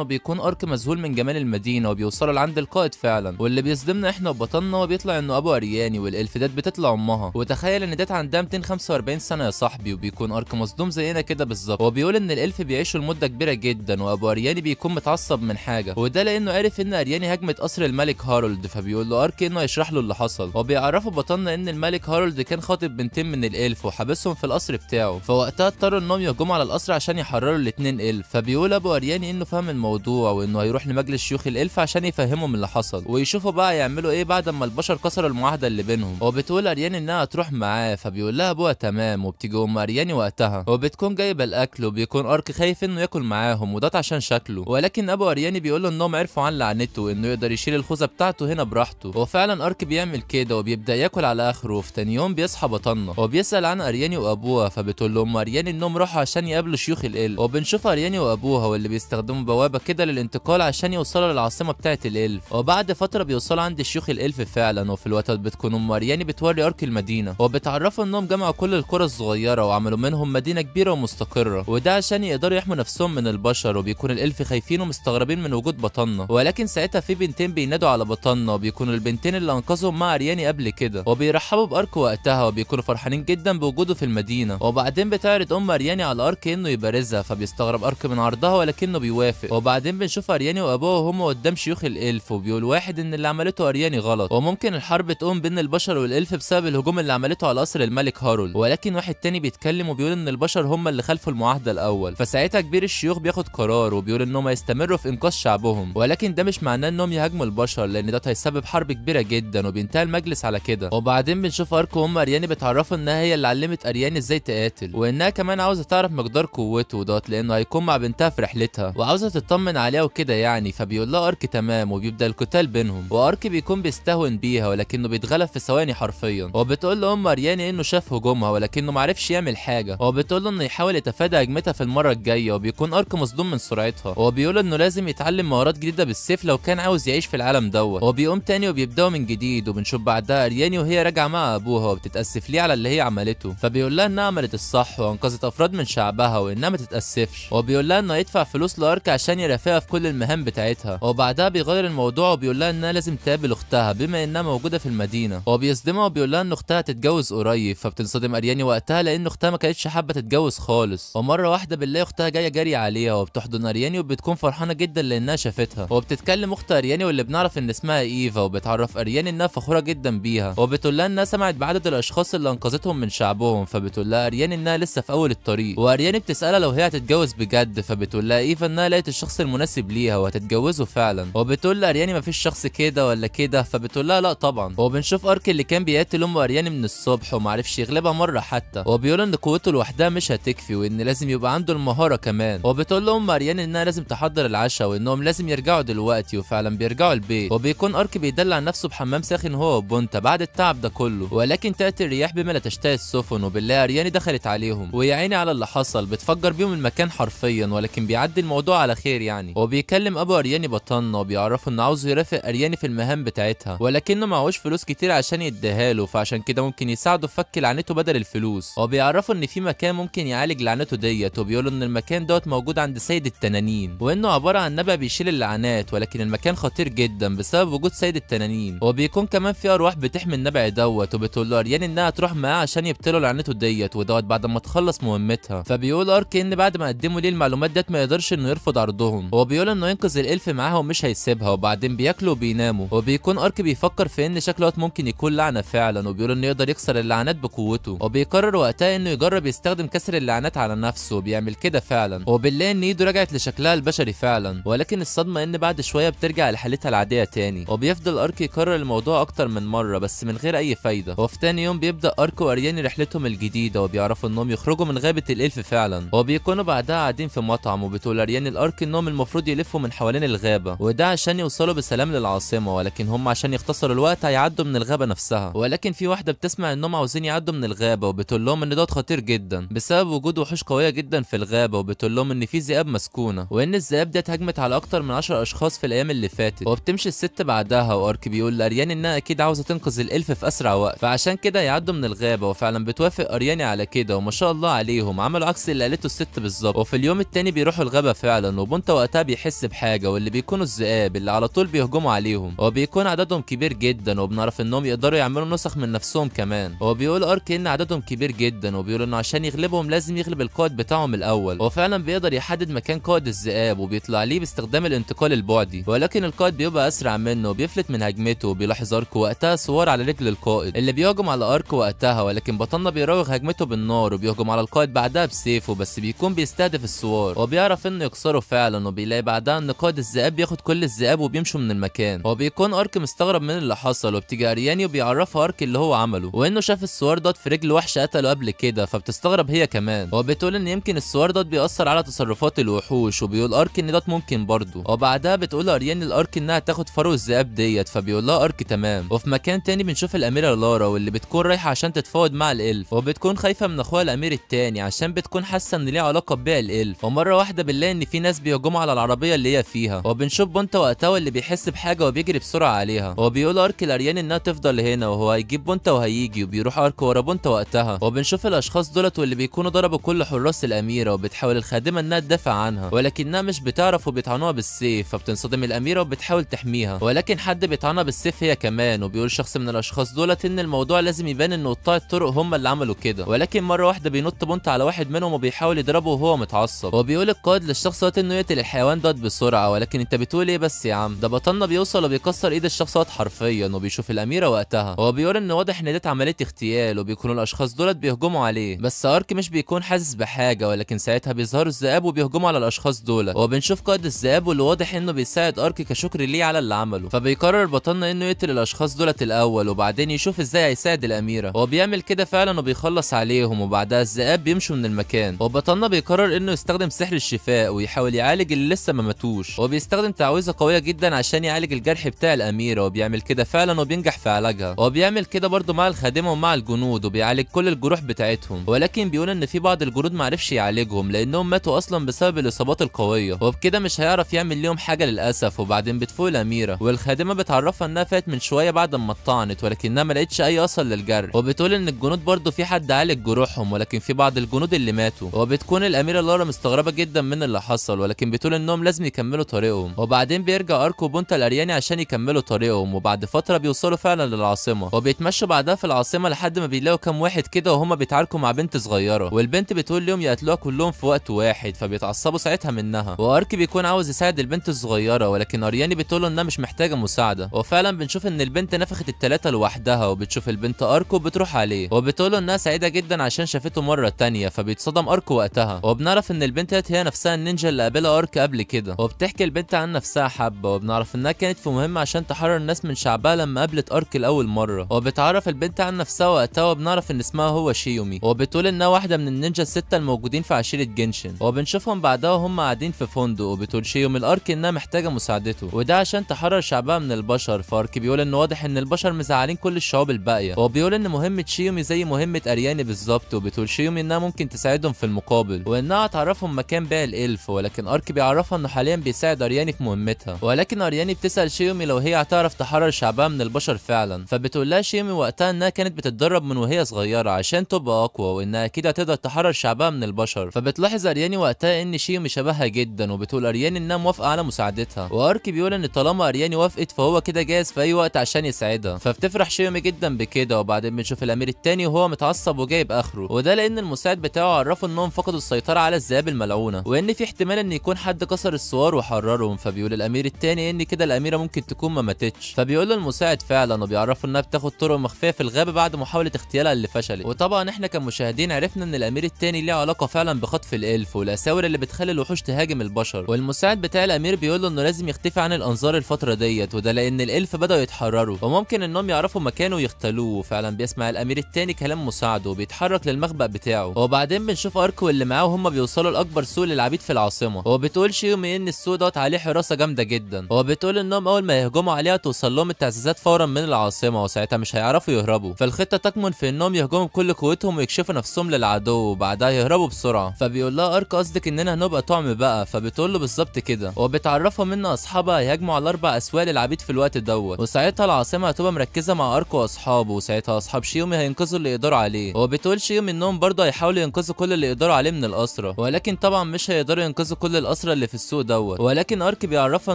وبيكون ارك مذهول من جمال المدينة، وبيوصلوا لعند القائد فعلا، واللي بيصدمنا احنا وبطلنا وبيطلع انه ابو ارياني، وال elf دات بتطلع امها. وتخيل ان دات عندها 245 سنة يا صاحبي، وبيكون ارك مصدوم زينا كده بالظبط. وبيقول ان ال elf بيعيشوا لمدة كبيرة جدا، وابو ارياني بيكون متعصب من حاجة، وده لانه عرف ان ارياني هجمت قصر الملك هارولد. فبيقول له ارك انه يشرح له اللي حصل، وبيعرفوا بطلنا ان الملك هارولد كان خاطب بنتين من ال elf وحابسهم في القصر بتاعه، فوقتها اضطروا انهم يهجموا على القصر عشان يحرروا الاثنين elf. فبيقول ابو ارياني انه فهم الموضوع وانه هيروح لمجلس شيوخ ال elf عشان يفهمهم اللي حصل ويشوفوا بقى يعملوا ايه بعد ما البشر كسروا المعاهدة اللي بينهم. وبتقول ارياني انها هتروح معاه، فبيقول لها ابوها تمام. وبتيجي ام ارياني وقتها وبتكون جايبه الاكل، وبيكون ارك خايف انه ياكل معاهم وده عشان شكله، ولكن ابو ارياني بيقول له انهم عرفوا عن لعنته وانه يقدر يشيل الخوذه بتاعته هنا براحته. وفعلا ارك بيعمل كده وبيبدا ياكل على اخره. وفي تاني يوم بيصحى بطلنا وبيسال عن ارياني وابوها، فبتقول له ام ارياني انهم راحوا عشان يقابلوا شيوخ ال elf. وبنشوف ارياني وابوها واللي بيستخدموا بوابه كده للانتقال عشان يوصلوا للعاصمه بتاعه ال elf. وبعد فترة بيوصلوا عند شيوخ ال elf فعلا، وفي الوقت بتكون ام ارياني بتوري ارك المدينة، وبتعرفوا انهم جمعوا كل القرى الصغيرة وعملوا منهم مدينة كبيرة ومستقره، وده عشان يقدروا يحموا نفسهم من البشر. وبيكون ال elf خايفين ومستغربين من وجود بطلنا، ولكن ساعتها في بنتين بينادوا على بطلنا، وبيكونوا البنتين اللي انقذهم مع ارياني قبل كده، وبيرحبوا بارك وقتها وبيكونوا فرحانين جدا بوجوده في المدينة. وبعدين بتعرض ام ارياني على ارك انه يبارزها، فبيستغرب ارك من عرضها ولكنه بيوافق. وبعدين بنشوف ارياني وابوها وهم قدام شيوخ ال elf، وبيقول واحد ان اللي عملته ارياني غلط وممكن الحرب تقوم بين البشر وال elf بسبب الهجوم اللي عملته على قصر الملك هارولد. ولكن واحد تاني بيتكلم وبيقول ان البشر هم اللي خالفوا المعاهدة الاول. فساعتها كبير الشيوخ بياخد قرار وبيقول انهم هيستمروا في انقاذ شعبهم، ولكن ده مش معناه انهم يهاجموا البشر لان ده هيسبب حرب كبيرة جدا. وبينتهي المجلس على كده. وبعدين بنشوف ارك وام ارياني بتعرفوا انها هي اللي علمت ارياني ازاي تقاتل، وانها كمان عاوزه تعرف مقدار قوته دوت لانه هيكون مع بنتها في رحلتها وعاوزه تطمن عليها وكده يعني. فبيقول لها ارك تمام، وبيبدا القتال بينهم، وارك بيكون بيستهون بيها ولكنه بيتغلب في ثواني حرفيا. وبتقول له ام ارياني انه شاف هجومها ولكنه معرفش يعمل حاجة، وبتقول له انه يحاول يتفادى هجمتها في المرة الجاية. وبيكون ارك مصدوم من سرعتها، وبيقول انه لازم يتعلم مهارات جديدة بالسيف لو كان عاوز يعيش في العالم دوت. وبيقوم تاني وبيبداوا من جديد. وبنشوف بعدها ارياني وهي راجعه مع ابوها وبتتاسف ليه على اللي هي عملته، فبيقول لها انها عملت الصح وانقذت افراد من شعبها وانها ما تتاسفش. وبيقول لها انه هيدفع فلوس لارك عشان يرافقها في كل المهام بتاعتها. وبعدها بيغير الموضوع وبيقول لها انها لازم تقابل اختها بما انها موجودة في المدينة، وبيصدمها وبيقول لها ان اختها تتجوز قريب. فبتنصدم ارياني وقتها لان اختها ما كانتش حابة تتجوز خالص. ومرة واحدة بنلاقي اختها جاية جري عليها وبتحضن ارياني وبتكون فرحانة جدا لانها شافتها. وبتتكلم اخت ارياني واللي بنعرف ان اسمها ايفا، وبتعرف ارياني انها فخورة جدا بيها، وبتقول لها انها سمعت بعدد الاشخاص اللي انقذتهم من شعبهم. فبتقول لها ارياني انها لسه في اول الطريق. وارياني بتسالها لو هي هتتجوز بجد، فبتقول لها ايفا انها لقت الشخص المناسب ليها وهتتجوزه فعلا. وبتقول لارياني مفيش شخص كده ولا كده، فبتقول لها لا طبعا. وبنشوف ارك اللي كان بيقاتل ام ارياني من الصبح ومعرفش يغلبها مرة حتى، وبيقول ان قوته لوحدها مش هتكفي وان لازم يبقى عنده المهارة كمان. وبتقول لام ارياني انها لازم تحضر العشاء وانهم لازم يرجعوا دلوقتي، وفعلا بيرجعوا البيت. وبيكون ارك بيدلع نفسه بحمام ساخن هو وبونتا بعد التعب ده كله، ولكن تاتي الرياح بما لا تشتهي السفن، وبالله ارياني دخلت عليهم ويا عيني على اللي حصل، بتفجر بيهم المكان حرفيا، ولكن بيعدي الموضوع على خير يعني. وبيكلم ابو ارياني بطلنا وبيعرفه انه عاوز يرافق ارياني في المهام بتاعتها، ولكنه معهوش فلوس كتير عشان يديها له، فعشان كده ممكن يساعده في فك لعنته بدل الفلوس. وبيعرفه ان في مكان ممكن يعالج لعنته ديت، وبيقولوا ان المكان دوت موجود عند سيد التنانين، وانه عبارة عن نبع بيشيل اللعنات، ولكن المكان خطير جدا بسبب وجود سيد التنانين، وبيكون كمان في ارواح بتحمي النبع دوت. وبتقول له ارياني انها تروح معاه عشان يبطلوا لعنته ديت ودوت بعد ما تخلص مهمتها. فبيقول ارك ان بعد ما قدموا ليه المعلومات ديت ما يقدرش انه يرفض عرضهم، وبيقول انه ينقذ ال elf معاها ومش هيسيبها. وبعدين بياكلوا وبيناموا، وبيكون ارك بيفكر في ان شكله ممكن يكون لعنه فعلا، وبيقول انه يقدر يكسر اللعنات بقوته. وبيقرر وقتها انه يجرب يستخدم كسر اللعنات على نفسه، وبيعمل كده فعلا، وبنلاقي ان ايده رجعت لشكلها البشري فعلا. ولكن الصدمة ان بعد شوية بترجع لحالتها العادية تاني. وبيفضل ارك يكرر الموضوع اكتر من مرة بس من غير اي فايده. وفي تاني يوم بيبدا ارك وارياني رحلتهم الجديدة، وبيعرفوا انهم يخرجوا يخرجوا من غابه ال elf فعلا. وبيكونوا بعدها قاعدين في مطعم، وبتقول ارياني الارك انهم المفروض يلفوا من حوالين الغابة، وده عشان يوصلوا بسلام للعاصمه، ولكن هم عشان يختصروا الوقت هيعدوا من الغابة نفسها. ولكن في واحدة بتسمع انهم عاوزين يعدوا من الغابة، وبتقول لهم ان ده خطير جدا بسبب وجود وحوش قوية جدا في الغابة، وبتقول لهم ان في ذئاب مسكونة، وان الذئاب دي اتهاجمت على اكتر من 10 اشخاص في الايام اللي فاتت. وبتمشي الست بعدها، وارك بيقول لارياني انها اكيد عاوزه تنقذ ال elf في اسرع وقت، فعشان كده يعدوا من الغابة. وفعلا بتوافق ارياني على كده، وما شاء الله عليهم عملوا عكس اللي قالته الست بالظبط. وفي اليوم التاني بيروحوا الغابة فعلا، وبونتا وقتها بيحس بحاجة، واللي بيكونوا الذئاب اللي على طول بيهجموا عليهم، وبيكون عددهم كبير جدا، وبنعرف انهم يقدروا يعملوا نسخ من نفسهم كمان. وبيقول ارك ان عددهم كبير جدا، وبيقول انه عشان يغلبهم لازم يغلب القائد بتاعهم الاول. وفعلا بيقدر يحدد مكان قائد الذئاب، وبيطلع ليه باستخدام الانتقال البعدي، ولكن القائد بيبقى اسرع منه وبيفلت من هجمته. وبيلاحظ ارك وقتها سوار على رجل القائد اللي بيهجم على ارك وقتها، ولكن بطلنا بيراوغ هجمته بالنار، وبيهجم على القائد بعدها بسيفه، بس بيكون بيستهدف السوار وبيعرف انه يكسره فعلا. وبيلاقي بعدها ان قائد الذئاب بياخد كل الذئاب وبيمشوا من المكان، وبيكون ارك مستغرب من اللي حصل. وبتيجي ارياني وبيعرفها ارك اللي هو عمله، وانه شاف السوار دوت في رجل وحش قتله قبل كده، فبتستغرب هي كمان، وبتقول ان يمكن السوار دوت بيأثر على تصرفات الوحوش، وبيقول ارك ان دوت ممكن برضه. وبعدها بتقول ارياني لارك انها تاخد فرو الذئاب ديت، فبيقول لها ارك تمام. وفي مكان تاني بنشوف الاميرة لارا، واللي بتكون رايحة عشان تتفاوض مع ال elf، وبتكون خايفة من اخوها الامير التاني عشان بتكون حاسه ان ليه علاقة ببيع ال elf. ومرة واحدة بنلاقي ان في ناس بيهجموا على العربية اللي هي فيها، وبنشوف بونتا وقتها واللي بيحس بحاجة وبيجري بسرعة عليها، وبيقول ارك لارياني انها تفضل هنا وهو هيجيب بونتا وهيجي. وبيروح ارك ورا بونتا وقتها، وبنشوف الاشخاص دولت واللي بيكونوا ضربوا كل حراس الاميرة، وبتحاول الخادمة انها تدافع عنها ولكنها مش بتعرف وبيطعنوها بالسيف، فبتنصدم الاميرة وبتحاول تحميها، ولكن حد بيطعنها بالسيف هي كمان. وبيقول شخص من الاشخاص دولت ان الموضوع لازم يبان ان قطاع الطرق هم اللي عملوا كده، ولكن مرة واحدة بينط بونتا على واحد منهم وبيحاول يضربه وهو متعصب، وبيقول القائد للشخص دوت انه يقتل الحيوان دوت بسرعة، ولكن انت بتقول ايه بس يا عم؟ ده بطلنا بيوصل وبيكسر ايد الشخص دوت حرفيا، وبيشوف الاميرة وقتها، وبيقول ان واضح ان ديت عملية اغتيال، وبيكونوا الاشخاص دولت بيهجموا عليه، بس ارك مش بيكون حاسس بحاجة، ولكن ساعتها بيظهروا الذئاب وبيهجموا على الاشخاص دولت. وبنشوف قائد الذئاب واللي واضح انه بيساعد ارك كشكر ليه على اللي عمله، فبيقرر بطلنا انه يقتل الاشخاص دولت الاول وبعدين يشوف ازاي هيساعد الاميرة، وبيعمل كده فعلا وبيخلص عليهم. وبعدها الذئاب بيمشوا من المكان، وبطلنا بيقرر انه يستخدم سحر الشفاء ويحاول يعالج اللي لسه ما ماتوش، وبيستخدم تعويذه قوية جدا عشان يعالج الجرح بتاع الاميرة، وبيعمل كده فعلا وبينجح في علاجها. وبيعمل كده برضه مع الخادمة ومع الجنود، وبيعالج كل الجروح بتاعتهم، ولكن بيقول ان في بعض الجنود معرفش يعالجهم لانهم ماتوا اصلا بسبب الاصابات القوية، وبكده مش هيعرف يعمل ليهم حاجة للاسف. وبعدين بتفوق الاميرة، والخادمه بتعرفها انها فات من شوية بعد ما اتطعنت، ولكنها ما لقتش اي اثر للجرح، وبتقول ان الجنود برضه في حد عالج جروحهم، ولكن في بعض الجنود اللي ماتوا. وبتكون الاميرة لارا مستغربه جدا من اللي حصل، ولكن بتقول انهم لازم يكملوا طريقهم. وبعدين بيرجع ارك وبونتا الارياني عشان يكملوا طريقهم، وبعد فترة بيوصلوا فعلا للعاصمه، وبيتمشوا بعدها في العاصمة لحد ما بيلاقوا كام واحد كده وهما بيتعاركوا مع بنت صغيرة، والبنت بتقول لهم يقتلوها كلهم في وقت واحد، فبيتعصبوا ساعتها منها. وارك بيكون عاوز يساعد البنت الصغيرة، ولكن ارياني بتقول انها مش محتاجه مساعدة. وفعلا بنشوف ان البنت نفخت الثلاثة لوحدها، وبتشوف البنت ارك وبتروح عليه وبتقول انها سعيدة جدا عشان شافته مرة تانية، فبيتصدم ارك وقتها. وبنعرف ان البنت هي نفسها النينجا اللي قابلها ارك قبل كده، وبتحكي البنت عن نفسها حبه، وبنعرف انها كانت في مهمة عشان تحرر الناس من شعبها لما قابلت ارك لاول مرة. وبتعرف البنت عن نفسها وقتها، وبنعرف ان اسمها هو شيومي، وبتقول انها واحدة من النينجا الستة الموجودين في عشيره جنشن. وبنشوفهم بعدها وهم قاعدين في فندق، وبتقول شيومي لارك انها محتاجه مساعدته، وده عشان تحرر شعبها من البشر. فارك بيقول ان واضح ان البشر مزعلين كل الشعوب الباقية، وبيقول ان مهمة شيومي زي مهمة ارياني بالظبط، وبتقول شيومي انها ممكن تساعدهم في المقابل، وانها هتعرفهم مكان باقي ال elf. ولكن ارك بيعرفها انه حاليا بيساعد ارياني في مهمتها، ولكن ارياني بتسال شيومي لو هي هتعرف تحرر شعبها من البشر فعلا، فبتقول لها شيومي وقتها انها كانت بتتدرب من وهي صغيرة عشان تبقى اقوى، وانها اكيد هتقدر تحرر شعبها من البشر. فبتلاحظ ارياني وقتها ان شيومي شبهها جدا، وبتقول ارياني انها موافقة على مساعدتها. وارك بيقول ان طالما ارياني وافقت فهو كده جاهز في اي وقت عشان يساعدها، فبتفرح شيومي جدا بكده. وبعدين بنشوف الامير التاني وهو متعصب وجايب اخره، وده لان المساعد بتاعه عرفه انهم فقدوا السيطرة على الذئاب الملعونة، وان في احتمال ان يكون حد كسر السوار وحررهم. فبيقول الامير التاني ان كده الاميرة ممكن تكون ما ماتتش، فبيقول له المساعد فعلا، وبيعرفه انها بتاخد طرق مخفية في الغابة بعد محاولة اغتيالها اللي فشلت. وطبعا احنا كمشاهدين عرفنا ان الامير التاني ليه علاقة فعلا بخطف ال elf والاساور اللي بتخلي الوحوش تهاجم البشر. والمساعد بتاع الامير بيقول له انه لازم يختفي عن الانظار الفترة ديت، وده لان ال elf بداوا يتحرروا وممكن انهم يعرفوا مكانه ويغتالوه. وفعلا بيسمع الامير التاني كلام مساعدة وبيتحرك للمخبأ بتاعه. بتاعه. وبعدين بنشوف ارك واللي معاه وهم بيوصلوا لاكبر سوق للعبيد في العاصمة، وبتقول شيومي ان السوق دوت عليه حراسة جامدة جدا، وبتقول انهم اول ما يهجموا عليها توصل لهم التعزيزات فورا من العاصمة وساعتها مش هيعرفوا يهربوا. فالخطه تكمن في انهم يهجموا بكل قوتهم ويكشفوا نفسهم للعدو وبعدها يهربوا بسرعة. فبيقول لها ارك قصدك اننا هنبقى طعم بقى؟ فبتقول له بالظبط كده، وبتعرفهم ان اصحابها هيهاجموا على 4 اسواق للعبيد في الوقت دوت، وساعتها العاصمة هتبقى مركزه مع ارك واصحابه، وساعتها اصحاب شيومي هينقذوا اللي يقدروا عليه. وبتقول شيومي انهم برضه هيحاولوا ينقذوا كل اللي يقدروا عليه من الاسرى، ولكن طبعا مش هيقدروا ينقذوا كل الاسرى اللي في السوق دوت. ولكن ارك بيعرفها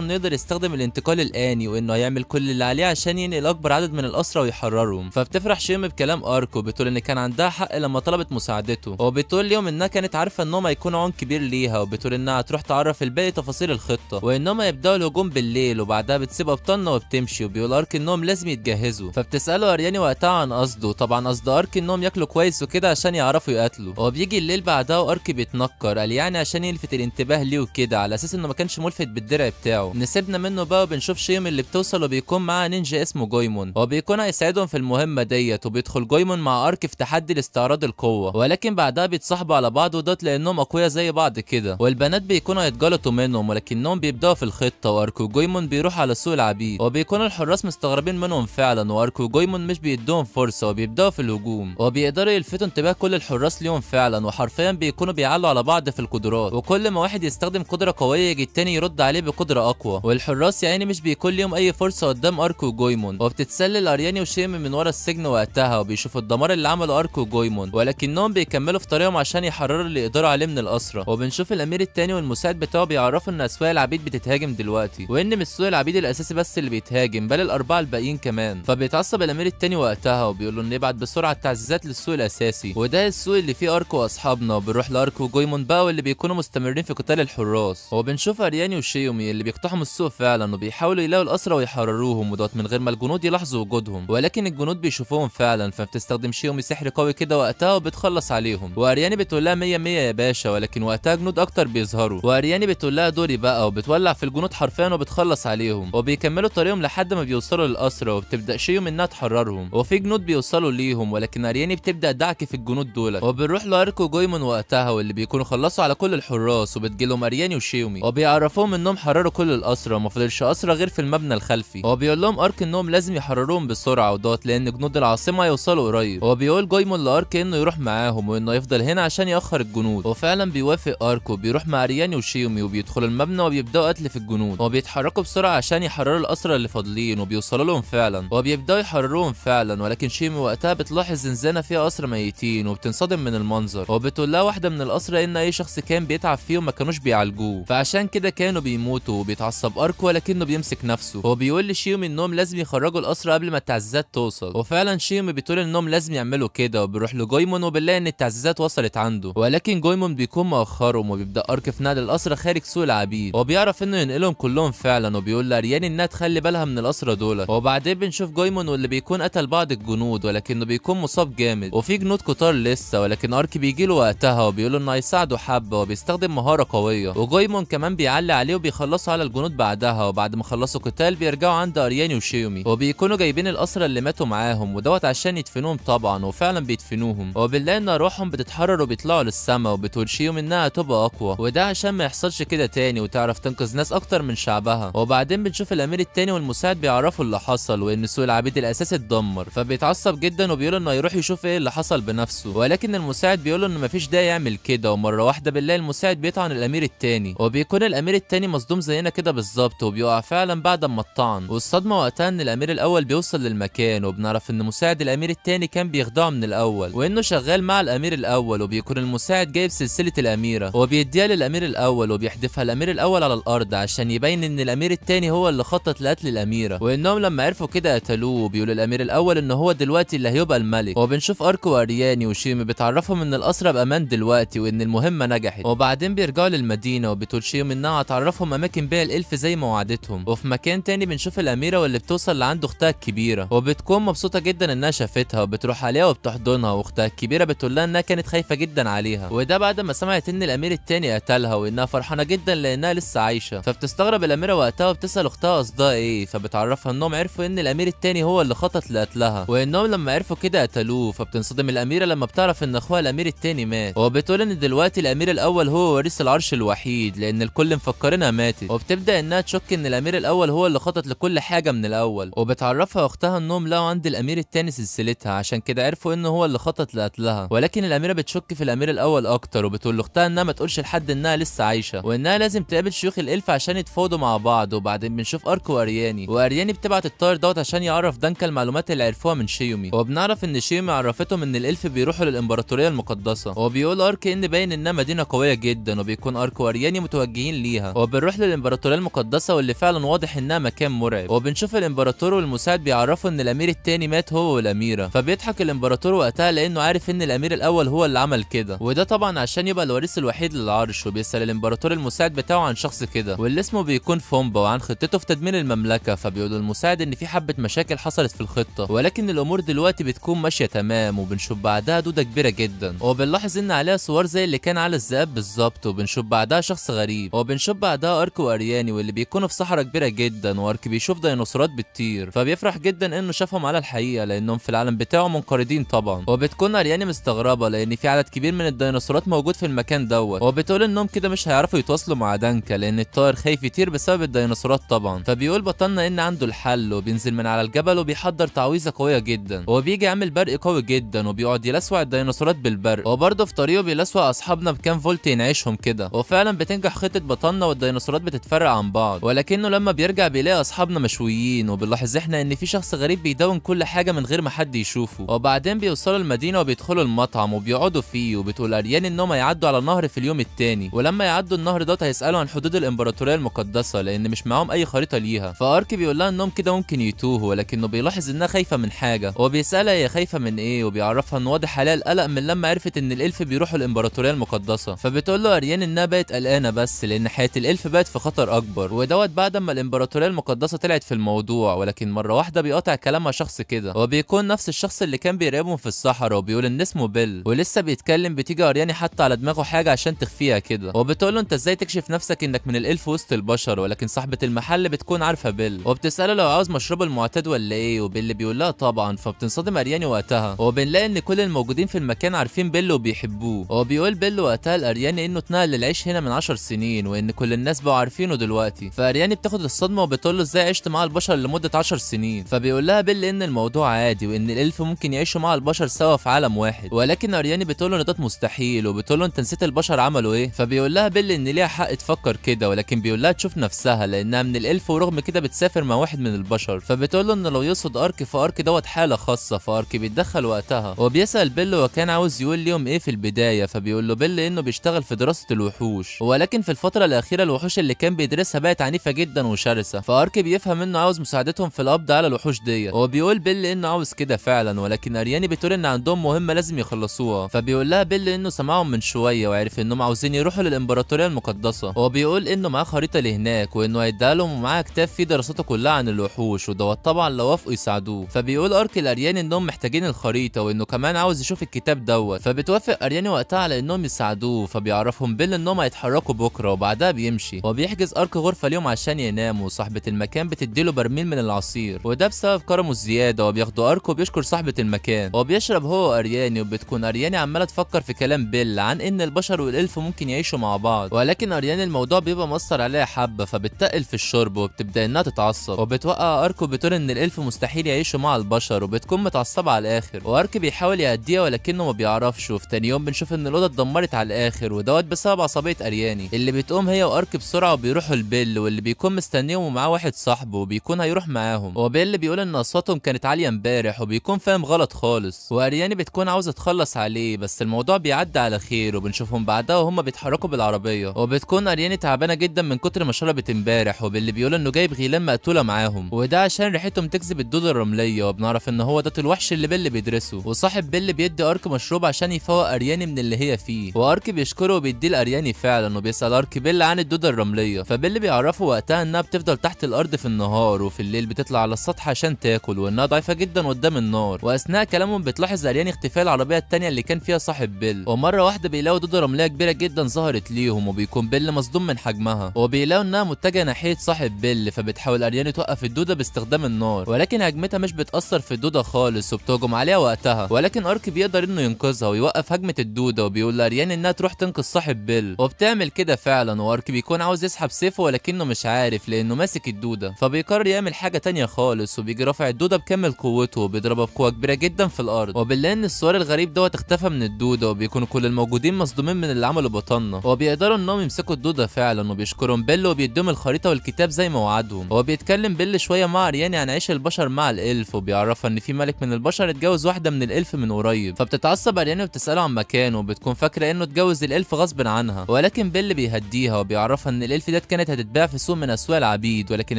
انه يقدر يستخدم الانتقال الاني وانه هيعمل كل اللي عليه عشان ينقل اكبر عدد من الاسرى ويحررهم. فبتفرح شيومي بكلام ارك وبتقول ان كان عندها حق لما طلبت مساعدته، وبتقول ليهم انها كانت عارفه انهم هيكونوا عون كبير ليها، وبتقول انها هتروح تعرف الباقي تفاصيل الخطة وانهم هيبداوا الهجوم بالليل. وبعدها بتسيب ابطالنا وبتمشي، وبيقول ارك انهم لازم يتجهزوا. فبتساله ارياني وقتها عن قصده، طبعا قصد ارك انهم ياكلوا كويس وكده عشان يعرفوا يقاتلوا. وبيجي الليل بعدها وارك بيتنكر قال يعني عشان يلفت الانتباه ليه وكده، على اساس انه ما كانش ملفت بالدرع بتاعه. نسيبنا منه بقى وبنشوف شيومي اللي بتوصل وبيكون معاه نينجا اسمه جويمون، وبيكون هيساعدهم في المهمة ديت. وبيدخل جويمون مع ارك في تحدي لاستعراض القوة، ولكن بعدها بيتصاحبوا على بعض ودوت لانهم اقوياء زي بعض كده، والبنات بيكونوا هيتجلطوا منهم ولكنهم بيبداوا في الخطة. وارك وجويمون بيروحوا على سوق العبيد، وبيكونوا الحراس مستغربين منهم فعلا، وارك وجويمون مش بيدوهم فرصة وبيبداوا في الهجوم، وبيقدروا يلفتوا انتباه كل الحراس ليهم فعلا، وحرفيا بيكونوا بيعلوا على بعض في القدرات، وكل ما واحد يستخدم قدره قوية يجي التاني يرد عليه بقدره اقوى، والحراس يعني مش بيكون ليهم اي فرصة قدام ارك وجويمون. وبتتسلل ارياني وشيمي من ورا السجن وقتها وبيشوفوا الدمار اللي عمله ارك وجويمون، ولكنهم بيكملوا في طريقهم عشان يحرروا اللي يقدروا عليه من الاسرى. وبنشوف الامير التاني والمساعد بتاعه بيعرفوا ان اسواق العبيد بتتهاجم دلوقتي، وان مش سوق العبيد الاساسي بس اللي بيتهاجم بل الاربعة الباقيين كمان. فبيتعصب الامير التاني وقتها وبيقول له انه يبعت بسرعة التعزيزات للسوق الاساسي، وده السوق اللي فيه ارك واصحابنا. وبنروح لارك وجويمون بقى واللي بيكونوا مستمرين في قتال الحراس، وبنشوف ارياني وشيومي اللي بيقتحموا السوق فعلا وبيحاولوا يلاقوا الاسرى ويحرروهم، ودوت من غير ما الجنود يلاحظوا وجودهم، ولكن الجنود بيشوفوهم فعلا. فبتستخدم شيومي سحر قوي كده وقتها وبتخلص عليهم، وارياني بتقول لها 100 100 يا باشا، ولكن وقتها جنود اكتر بيظهروا، وارياني بتقول لها دوري بقى، وبتولع في الجنود حرفيا وبتخلص عليهم. وبيكملوا طريقهم لحد ما بيوصلوا للاسرى، وبتبدا شيومي انها تحررهم، وفي جنود بيوصلوا ليهم، ولكن ارياني بتبدا دعك في الجنود دولت. وبنروح لارك وجويمون وقتها واللي بيكونوا خلصوا على كل الحراس، وبتجيلهم ارياني وشيومي وبيعرفوهم انهم حرروا كل الاسرى وما فضلش اسرى غير في المبنى الخلفي. وبيقول لهم ارك انهم لازم يحرروهم بسرعة ودوت لان جنود العاصمة هيوصلوا قريب. وبيقول جويمون لارك انه يروح معاهم وانه يفضل هنا عشان ياخر الجنود، وفعلا بيوافق ارك وبيروح مع ارياني وشيومي وبيدخلوا المبنى وبيبداوا قتل في الجنود، وبيتحركوا بسرعة عشان يحرروا الاسرى اللي فاضلين، وبيوصلوا لهم فعلا وبيبداوا يحرروهم فعلا. ولكن شيومي وقتها بتلاحظ زنزانة فيها اسرى ميتين وبتنصدم من المنظر، وبتقول لها واحدة من الاسرى ان اي شخص كان بيتعب فيهم ما كانوش بيعالجوه، فعشان كده كانوا بيموتوا. وبيتعصب ارك ولكنه بيمسك نفسه، وبيقول لشيومي انهم لازم يخرجوا الاسرى قبل ما التعزيزات توصل، وفعلا شيومي بتقول انهم لازم يعملوا كده. وبيروح لجويمون وبنلاقي ان التعزيزات وصلت عنده، ولكن جويمون بيكون مأخرهم، وبيبدا ارك في نقل الاسرى خارج سوق العبيد، وبيعرف انه ينقلهم كلهم فعلا، وبيقول لارياني انها تخلي بالها من الاسرى دول. وبعدين بنشوف جويمون واللي بيكون قتل بعض الجنود ولكنه بيكون مصاب جامد، وفي جنود كتار لسه، ولكن ارك بيجي له وقتها وبيقول انه هيساعده حبه، وبيستخدم مهارة قوية، وجويمون كمان بيعلي عليه وبيخلصوا على الجنود بعدها. وبعد ما خلصوا قتال بيرجعوا عند ارياني وشيومي، وبيكونوا جايبين الاسرى اللي ماتوا معاهم ودوت عشان يدفنوهم طبعا، وفعلا بيدفنوهم. وبنلاقي ان روحهم بتتحرر وبيطلعوا للسما، وبتقول شيومي انها هتبقى اقوى، وده عشان ما يحصلش كده تاني وتعرف تنقذ ناس اكتر من شعبها. وبعدين بنشوف الامير التاني والمساعد بيعرفوا اللي حصل وان سوق العبيد الاساسي اتدمر، فبيتعصب جدا وبيقول انه هيروح يشوف ايه اللي حصل بنفسه، ولكن المساعد بيقول انه مفيش داعي يعمل كده. ومرة واحدة بالله المساعد بيطعن الامير التاني، وبيكون الامير التاني مصدوم زينا كده بالظبط، وبيقع فعلا بعد ما اتطعن. والصدمه وقتها ان الامير الاول بيوصل للمكان، وبنعرف ان مساعد الامير التاني كان بيخدعه من الاول وانه شغال مع الامير الاول، وبيكون المساعد جايب سلسلة الاميرة وبيديها للامير الاول، وبيحدفها الامير الاول على الارض عشان يبين ان الامير التاني هو اللي خطط لقتل الاميرة، وانهم لما عرفوا كده قتلوه. وبيقول الامير الاول ان هو دلوقتي اللي هيبقى الملك. وبنشوف ارك وارياني وشيمي بتعرفهم ان الاسرى بامان دلوقتي وان المهمة نجحت. وبعدين بيرجعوا للمدينة، وبتقول شيومي انها هتعرفهم اماكن بيع الالف زي ما وعدتهم. وفي مكان تاني بنشوف الاميرة واللي بتوصل لعند اختها الكبيرة، وبتكون مبسوطة جدا انها شافتها، وبتروح عليها وبتحضنها، واختها الكبيرة بتقول لها انها كانت خايفة جدا عليها، وده بعد ما سمعت ان الامير التاني قتلها، وانها فرحانة جدا لانها لسه عايشه. فبتستغرب الاميرة وقتها وبتسال اختها قصدها ايه، فبتعرفها انهم عرفوا ان الامير التاني هو اللي خطط لقتلها، وانهم لما عرفوا كده قتلوه. فبتنصدم الاميرة لما بتعرف ان ان اخوها الامير الثاني مات، وبتقول ان دلوقتي الامير الاول هو وريث العرش الوحيد لان الكل مفكرينها ماتت. وبتبدا انها تشك ان الامير الاول هو اللي خطط لكل حاجة من الاول، وبتعرفها اختها انهم لقوا عند الامير الثاني سلسلتها عشان كده عرفوا انه هو اللي خطط لقتلها. ولكن الاميرة بتشك في الامير الاول اكتر، وبتقول لاختها انها ما تقولش لحد انها لسه عايشه وانها لازم تقابل شيوخ ال elf عشان يتفاوضوا مع بعض. وبعدين بنشوف ارك وارياني، وارياني بتبعت الطائر دوت عشان يعرف دانكا المعلومات اللي عرفوها من شيومي، وبنعرف ان شيومي عرفتهم ان ال elf بيروحوا للامبراطوريه المقدسة. وبيقول ارك ان باين انها مدينة قوية جدا، وبيكون ارك وارياني متوجهين ليها. وبنروح للامبراطوريه المقدسة واللي فعلا واضح انها مكان مرعب، وبنشوف الامبراطور والمساعد بيعرفوا ان الامير الثاني مات هو والاميره، فبيضحك الامبراطور وقتها لانه عارف ان الامير الاول هو اللي عمل كده، وده طبعا عشان يبقى الوريث الوحيد للعرش. وبيسال الامبراطور المساعد بتاعه عن شخص كده واللي اسمه بيكون فومبا وعن خطته في تدمير المملكة، فبيقول المساعد ان في حبه مشاكل حصلت في الخطة ولكن الامور دلوقتي بتكون ماشية تمام. وبنشوف بعدها دوده كبيرة جدا، وبنلاحظ ان عليها صور زي اللي كان على الذئاب بالظبط. وبنشوف بعدها شخص غريب، وبنشوف بعدها ارك وارياني واللي بيكونوا في صحراء كبيرة جدا، وارك بيشوف ديناصورات بتطير فبيفرح جدا انه شافهم على الحقيقة لانهم في العالم بتاعه منقرضين طبعا. وبتكون ارياني مستغربه لان في عدد كبير من الديناصورات موجود في المكان دوت، وبتقول انهم كده مش هيعرفوا يتواصلوا مع دانكا لان الطائر خايف يطير بسبب الديناصورات طبعا. فبيقول بطلنا ان عنده الحل، وبينزل من على الجبل وبيحضر تعويذه قوية جدا، وبيجي عامل برق قوي جدا وبيقعد يلسوع الديناصورات بالبرق، وبرضه في طريقه بيلسوع اصحابنا بكام فولت ينعشهم كده. وفعلا بتنجح خطه بطلنا والديناصورات بتتفرق عن بعض، ولكنه لما بيرجع بيلاقي اصحابنا مشويين. وبنلاحظ احنا ان في شخص غريب بيدون كل حاجة من غير ما حد يشوفه. وبعدين بيوصلوا المدينة وبيدخلوا المطعم وبيقعدوا فيه، وبتقول اريان انهم هيعدوا على نهر في اليوم الثاني، ولما يعدوا النهر دوت هيسالوا عن حدود الامبراطورية المقدسة لان مش معاهم اي خريطة ليها. فارك بيقول لها انهم كده ممكن يتوهوا، ولكنه بيلاحظ انها خايفة من حاجة، وبيسالها هي خايفة من ايه، وبيعرفها ان واضح عليها القلق من لما عرفت ان ال elf بيروحوا الامبراطورية المقدسة. فبتقول له اريان انها بقت قلقانة بس لان حياة ال elf بقت في خطر اكبر، ودوت بعد ما الامبراطورية المقدسة طلعت في الموضوع. ولكن مرة واحدة بيقاطع كلامها شخص كده، وبيكون نفس الشخص اللي كان بيراقبهم في الصحراء، وبيقول ان اسمه بيل. ولسه بيتكلم بتيجي ارياني حاطه على دماغه حاجة عشان تخفيها كده، وبتقول له انت ازاي تكشف نفسك انك من ال elf وسط البشر. ولكن صاحبه المحل بتكون عارفه بيل، وبتساله لو عاوز مشروبه المعتاد ولا ايه، وبيل بيقول لها طبعا. فبتنصدم ارياني وقتها، وبنلاقي ان كل الموجودين في المكان عارفين بيل وبيحبوه. وبيقول بيل وقتها لارياني انه اتنقل للعيش هنا من 10 سنين وان كل الناس بقوا عارفينه دلوقتي. فارياني بتاخد الصدمة وبتقول له ازاي عشت مع البشر لمدة 10 سنين. فبيقول لها بيل ان الموضوع عادي وان ال elf ممكن يعيشوا مع البشر سوا في عالم واحد، ولكن ارياني بتقول له ان ده مستحيل، وبتقول له انت نسيت البشر عملوا ايه. فبيقول لها بيل ان ليها حق تفكر كده، ولكن بيقول لها تشوف نفسها لانها من ال elf ورغم كده بتسافر مع واحد من البشر. فبتقول له ان لو يقصد ارك فارك دوت حاله خاصة، فارك بيتدخل وقتها وبيسال بيل وكان عاوز يقول ليهم ايه في البداية. فبيقول له بيل انه بيشتغل في دراسة الوحوش، ولكن في الفترة الاخيرة الوحوش اللي كان بيدرسها بقت عنيفة جدا وشرسه. فارك بيفهم انه عاوز مساعدتهم في القبض على الوحوش ديت، وبيقول بيل انه عاوز كده فعلا، ولكن ارياني بتقول ان عندهم مهمة لازم يخلصوها. فبيقول لها بيل انه سمعهم من شوية وعرف انهم عاوزين يروحوا للامبراطوريه المقدسة، وبيقول انه معاه خريطة لهناك وانه هيديها لهم ومعاه كتاب فيه دراسته كلها عن الوحوش، ودوت طبعا لو وافقوا يساعدوه. فبيقول ارك لارياني انهم محتاجين الخريطة وانه كمان عاوز يشوف الكتاب دوت. فبتوافق ارياني وقتها على انهم يساعدوه. فبيعرفهم بيل انهم هيتحركوا بكره، وبعدها بيمشي وبيحجز ارك غرفة ليهم عشان يناموا، وصاحبه المكان بتديله برميل من العصير وده بسبب كرمه الزيادة. وبياخدوا ارك وبيشكر صاحبه المكان، وبيشرب هو وارياني. وبتكون ارياني عماله تفكر في كلام بيل عن ان البشر وال elf ممكن يعيشوا مع بعض، ولكن ارياني الموضوع بيبقى مأثر عليها حبه، فبتتقل في الشرب وبتبدا انها تتعصب، وبتوقع ارك وبتقول ان ال elf مستحيل يعيشوا مع البشر، وبتكون متعصبه على الاخر. وارك بيحاول يهديها ولكنه ما بيعرفش. وفي تاني يوم بنشوف ان الاوضة اتدمرت على الاخر، ودوت بسبب عصبية ارياني اللي بتقوم هي وارك بسرعة وبيروحوا لبيل واللي بيكون مستنيهم ومعاه واحد صاحبه وبيكون هيروح معاهم. وبيل بيقول ان اصواتهم كانت عالية امبارح وبيكون فاهم غلط خالص، وارياني بتكون عاوزه تخلص عليه بس الموضوع بيعدي على خير. وبنشوفهم بعدها وهم بيتحركوا بالعربية، وبتكون ارياني تعبانة جدا من كتر ما شربت امبارح، وبيل بيقول انه جايب غيلان مقتوله معاهم وده عشان ريحتهم تجذب الدودة الرملية. وبنعرف ان هو ده الوحش اللي بيل بيدرسه، وصاحب بيل بيدي ارك مشروب عشان يفوق ارياني من اللي هي فيه، وارك بيشكره وبيديه لارياني فعلا. وبيسال ارك بيل عن الدودة الرملية، فبيل بيعرفه وقتها انها بتفضل تحت الارض في النهار وفي الليل بتطلع على السطح عشان تاكل، وانها ضعيفة جدا قدام النار. واثناء كلامهم بتلاحظ ارياني اختفاء العربية الثانية اللي كان فيها صاحب بيل، ومرة واحدة بيلاقوا دوده رمليه كبيرة جدا ظهرت ليهم، وبيكون بيل مصدوم من حجمها، وبيلاقوا انها متجهة ناحية صاحب بيل. فبتحاول ارياني توقف الدودة باستخدام النار، ولكن هجمتها مش بتاثر في الدودة خالص وبتهجم عليها وقتها، ولكن ارك بيقدر انه انه ينقذها ويوقف هجمة الدودة، وبيقول لارياني انها تروح تنقذ صاحب بيل، وبتعمل كده فعلا. وارك بيكون عاوز يسحب سيفه ولكنه مش عارف لانه ماسك الدودة، فبيقرر يعمل حاجة تانية خالص، وبيجي رافع الدودة بكامل قوته وبيضربها بقوة كبيرة جدا في الارض. وبنلاقي ان السوار الغريب دوت اختفى من الدودة، وبيكونوا كل الموجودين مصدومين من اللي عمله بطلنا، وبيقدروا انهم يمسكوا الدودة فعلا، وبيشكرهم بيل وبيدوهم الخريطة والكتاب زي ما وعدهم. هو بيتكلم بيل شوية مع ارياني عن عيش البشر مع ال elf، وبيعرفها ان في ملك من البشر اتجوز واحدة من ال elf من قريب، فبتتعصب ارياني وبتساله عن مكانه، وبتكون فاكره انه اتجوز ال elf غصب عنها، ولكن بيل بيهديها وبيعرفها ان ال elf ديت كانت هتتباع في سوق من اسواق العبيد، ولكن